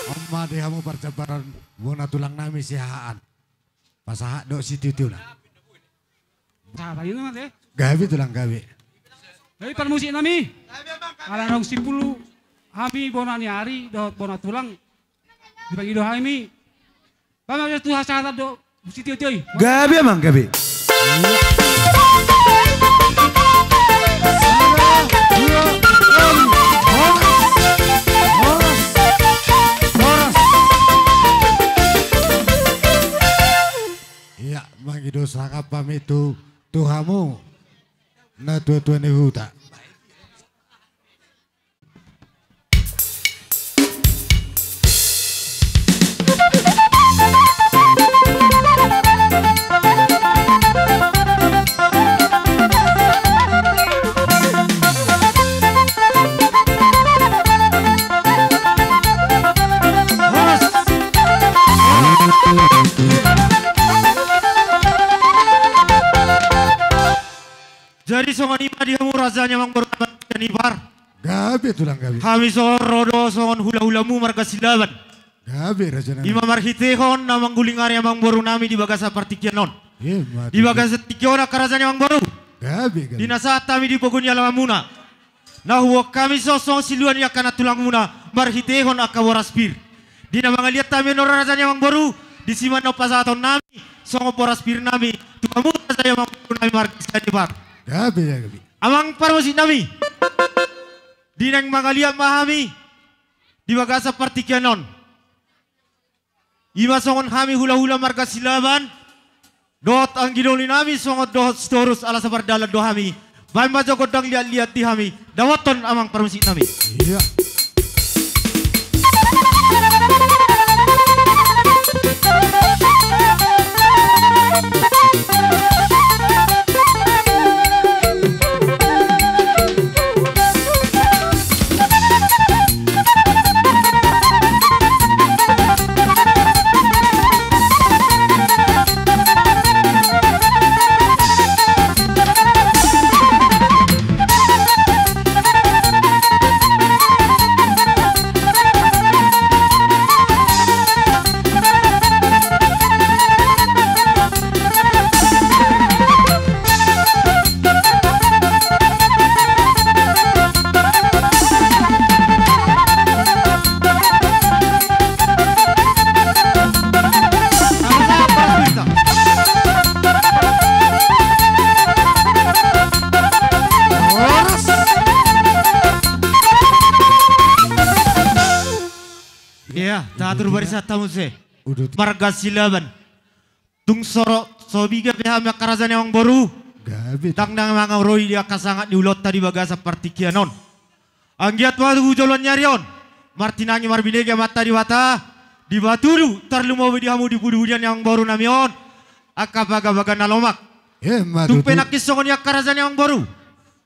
On ma di hamu parjambaran bona tulang nami Siahaan. Pasahat dohot sitiotio na. Sahat i ma te. Gabe tulang, gabe. Jadi parmusik nami, ala naung simpul hami bona ni ari dohot bona tulang, dipangido hami. Pasahat tu hasahatan dohot sitiotio i. Gabe amang, gabe. Ia, mangido sangap hami tu, tu hamu natuatua ni huta. Jadi songon i ma di hamu raja ni amangboru na marga Sianipar. Gabe tulang, gabe. Hami songon ro do songon hulahulamu marga Silaban. Gabe raja nami. I ma marhitehon na mangguling ari amangboru nami di bagasan partingkian on. Ima tutu. Di bagasan tingki on angka raja ni amangboru. Gabe, gabe. Di na sahat hami di pogu ni alamanmuna, na huboan hami songon siluan ni angka nantulangmuna marhitehon angka boras pir. Di na mangaliat hami on, raja ni amangboru, disi ma annon pasahaton nami songon boras pir nami tu hamu raja i, amang boru nami marga Sianipar. Gabe, gabe. Amang parmusik nami, di naeng mangaliat ma hami di bagasan partingkian on. I ma songon hami hulahula marga Silaban dohot anggi doli nami songon dohot Sitorus, ala sapardalan do hami. Baen ma jo gondang liatliat di hami, dapothon amang parmusik nami. Iya. Iya, tahatur barisan hamu muse. Marga Silaban. Tung so ro, so piga pe hami angka raja ni amang boru, gabe, ndang na mangaroi di angka sangap ni ulaonta di bagasan partingkian on. Anggiat ma tu joloan ni ari on martinangi marbinege Amanta Debata, dipatudu tarlumobi di hamu di pudipudian ni amang boru nami on angka bagabaga na lomak. Tung pe nangkin songon i angka raja ni amang boru,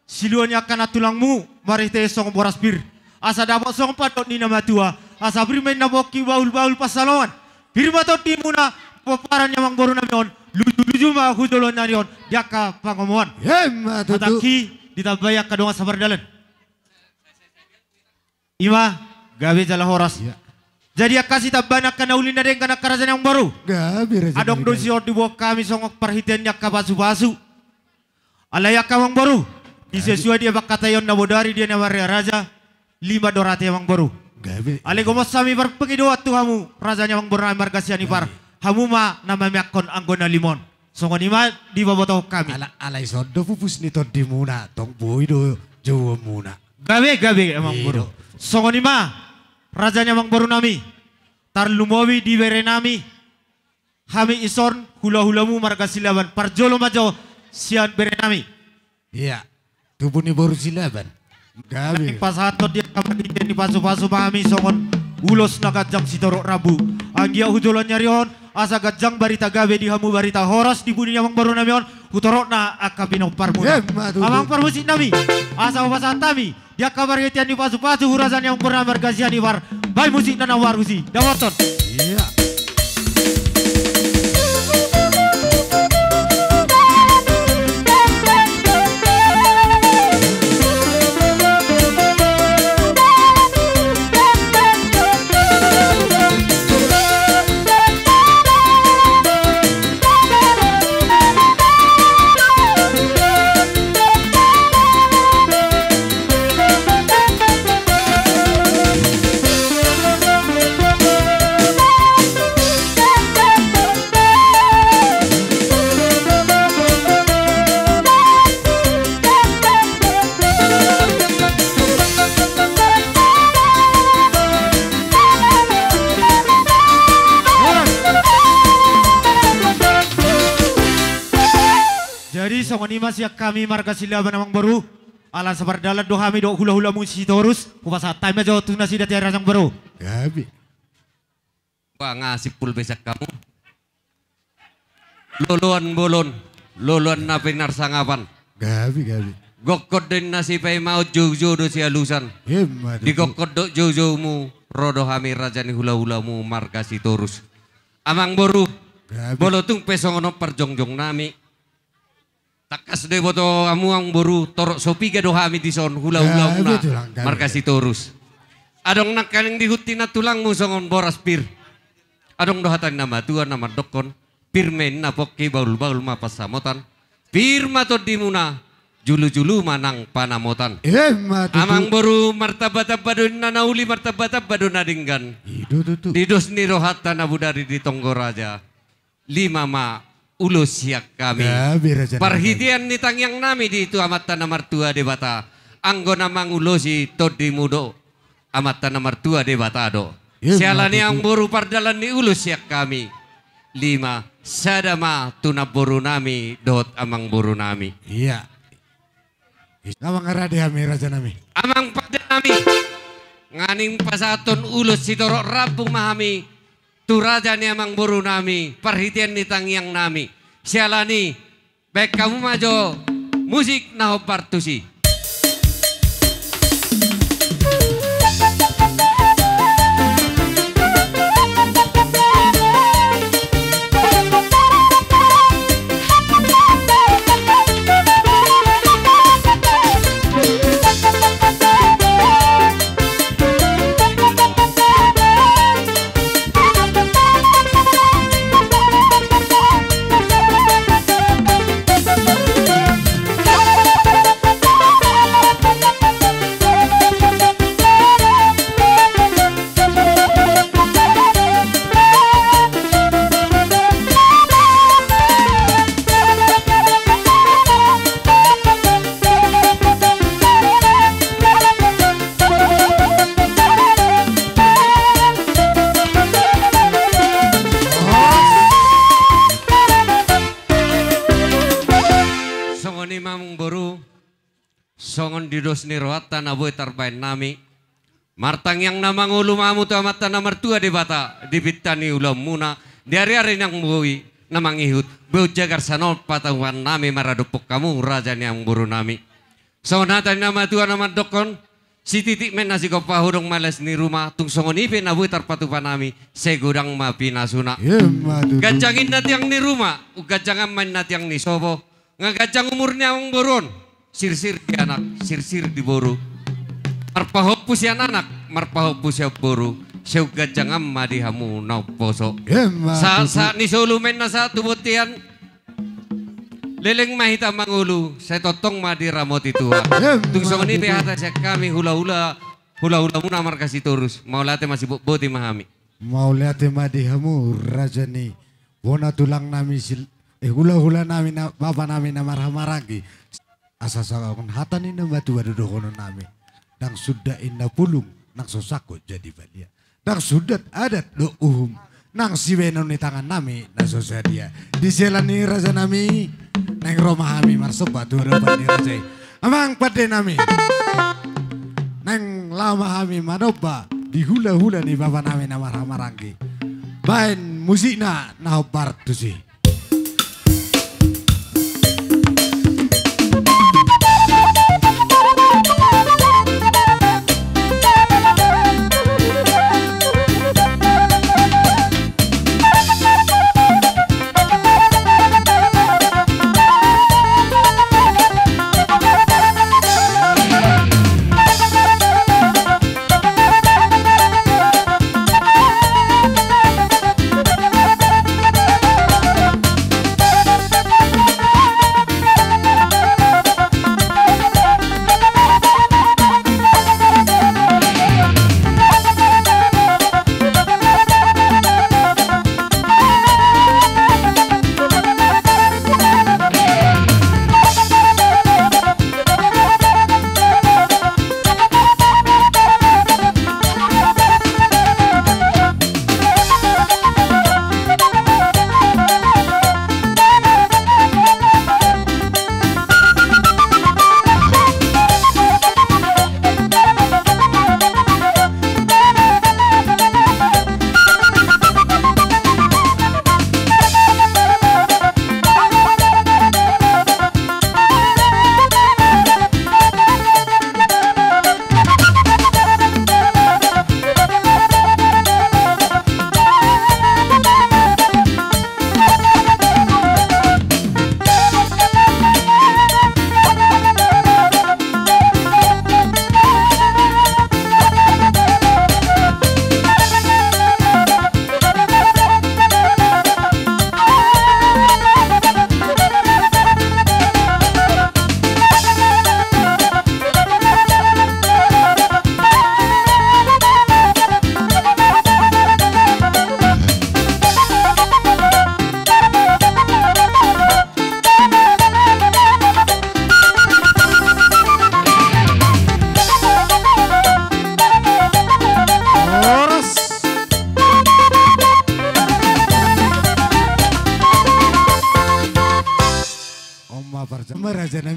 silua ni angka nantulangmu marhite songon boras pir, asa dapot songon pandok ni na matua, asa pir ma inna pongki, bahulbahul pansalongan. Pir ma tondimuna, pomparan ni amang boru nami on, lujuluju ma tu joloan ni ari on di angka pangomoan. Hatangki ditambai angka dongan sapardalan. I ma, gabe jala horas. Jadi angka sitambaon angka na uli na denggan angka raja ni amang boru, adong do dison diboan hami songon parhitean ni angka pasupasu. Alai angka amang boru, di sesuai di pangkataion na bodari di na marraja, lima do rate amang boru. Alai gomos hami parpengidoan tu hamu raja ni amang boru nami marga Sianipar, hamu ma na mameakkon anggo na lima on. Songon i ma dipabotohon hami. Alai songon do pupus ni tondimuna, tong boi do jouonmuna. Gabe, gabe amang boru. Songon i ma raja ni amang boru nami, tarlumobi di bere nami. Hami dison hulahulamu marga Silaban, parjolo ma jo sian bere nami. Iya, tubu ni boru Silaban. Gabe. Pasahathon di angka panitia ni pasupasu ma hami songon ulos na ganjang sitorop rambu. Anggiat tu joloan ni ari on asa ganjang barita gabe di hamu, barita horas di pudi ni amang boru nami on tu torop na angka pinomparmuna. Amang parmusik nami, asa hupasahat hami di angka parhitean ni pasupasu tu raja ni amang boru nami marga Sianipar. Baen musik na na baru si dapothon. Iya. Jadi songon i ma sian hami marga Silaban amang boru. Ala sapardalan do hami dohot hulahulamu Sitorus, hupasahat hami ma jo tu nasida tu raja ni amang boru. Gabe. Ba nga simpul be sian hamu. Loloan bolon, loloan na pinarsangapan. Gabe, gabe. Gokhon do inna sipaimaon, joujou do sialusan. Ima tutu. Di gokhon dohot joujoumu ro do hami raja ni hulahulamu marga Sitorus. Amang boru, gabe, molo tung pe songon on parjongjong nami. Tangkas do diboto hamu amang boru, torop so piga do hami dison hulahulamu, gabe, tulang, gabe, marga Sitorus. Adong nangkaning dihut ni nantulangmu songon boras pir. Adong do hata ni na matua na mandokhon, pir ma inna pongki, bahulbahul ma pansamotan. Pir ma tondimuna, julujulu ma nang panamotan. Ima tutu. Amang boru, martambatamba do inna na uli, martambatamba do na denggan. I do tutu. Di dos ni rohanta na bodari di tonggo raja. Lima ma ulos sian hami. Gabe raja nami. Parhitean ni tangiang nami di tu Amanta na martua Debata, anggo na mangulosi tondimu do Amanta na martua Debata do. Ima tutu. Siala ni i amang boru, pardalan ni ulos sian hami. Lima, sada ma tu namboru nami dohot amang boru nami. Ia. Ise ma nga rade hami raja nami. Amang pande nami. Nga naeng pasahathon ulos sitorop rambu ma hami tu raja ni amang boru nami, parhitean ni tangiang nami. Siala ni i, baen hamu ma jo musik na hombar tusi. Songon i ma amang boru, songon di dos ni rohanta na boi tarbaen nami, martangiang na mangolu ma hamu tu Amanta na martua Debata di pinta ni ulaonmuna, di ariari naung boi na mangihut, boi umjagar saonari patupaon nami maradophon hamu raja ni amang boru nami. Songon hata ni na matua na mandokhon, sititik ma inna sigompa, hodong ma las ni ruma, tung songon i pe na boi tarpatupa nami, sai godang ma pinasuna. Ima tutu. Ganjang inna tiang ni ruma, umganjangan ma inna tiang ni sopo, nga ganjang umur ni amang boru on, sirsir di anak, sirsir di boru. Marpahompu sian anak, marpahompu sian boru, sai umganjangan ma di hamu na umposo. Ima tutu. Sahat, sahat ni solu ma inna sahat tu bontean, leleng ma hita mangolu, sai tongtong ma diramoti Tuhan. Ima tutu. Tung songon i pe hata sian hami hulahula, hulahulamuna marga Sitorus, mauliate ma, sibotboti ma hami. Mauliate ma di hamu raja ni bona tulang nami sil-, eh, hulahula nami na, bapa nami na marhahamaranggi. Asa songon hata ni na matua do dohonon nami. Ndang sundat inna pulung, nang so sangkot jadi balian. Ndang sundat adat dohot uhum, nang sibahenon ni tangan nami na so sadia. Di siala ni i raja nami, naeng ro ma hami marsomba tu adopan ni raja i. Amang pande nami, naeng laho ma hami manomba di hulahula ni bapa nami na marhahamaranggi. Baen musikna na hombar tusi.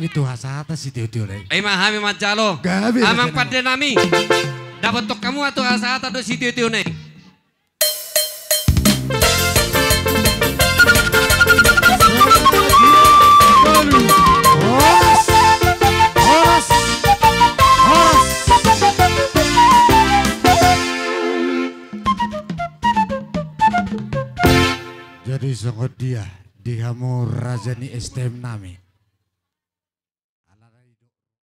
tu hasahatan sitio-tio na i. Ima hami manjalo. Gabe, amang pande nami. Dapothon hamu ma tu hasahatan dohot sitio-tio na i. Horas! Horas! Horas! Jadi songon dia di hamu raja ni S T M nami.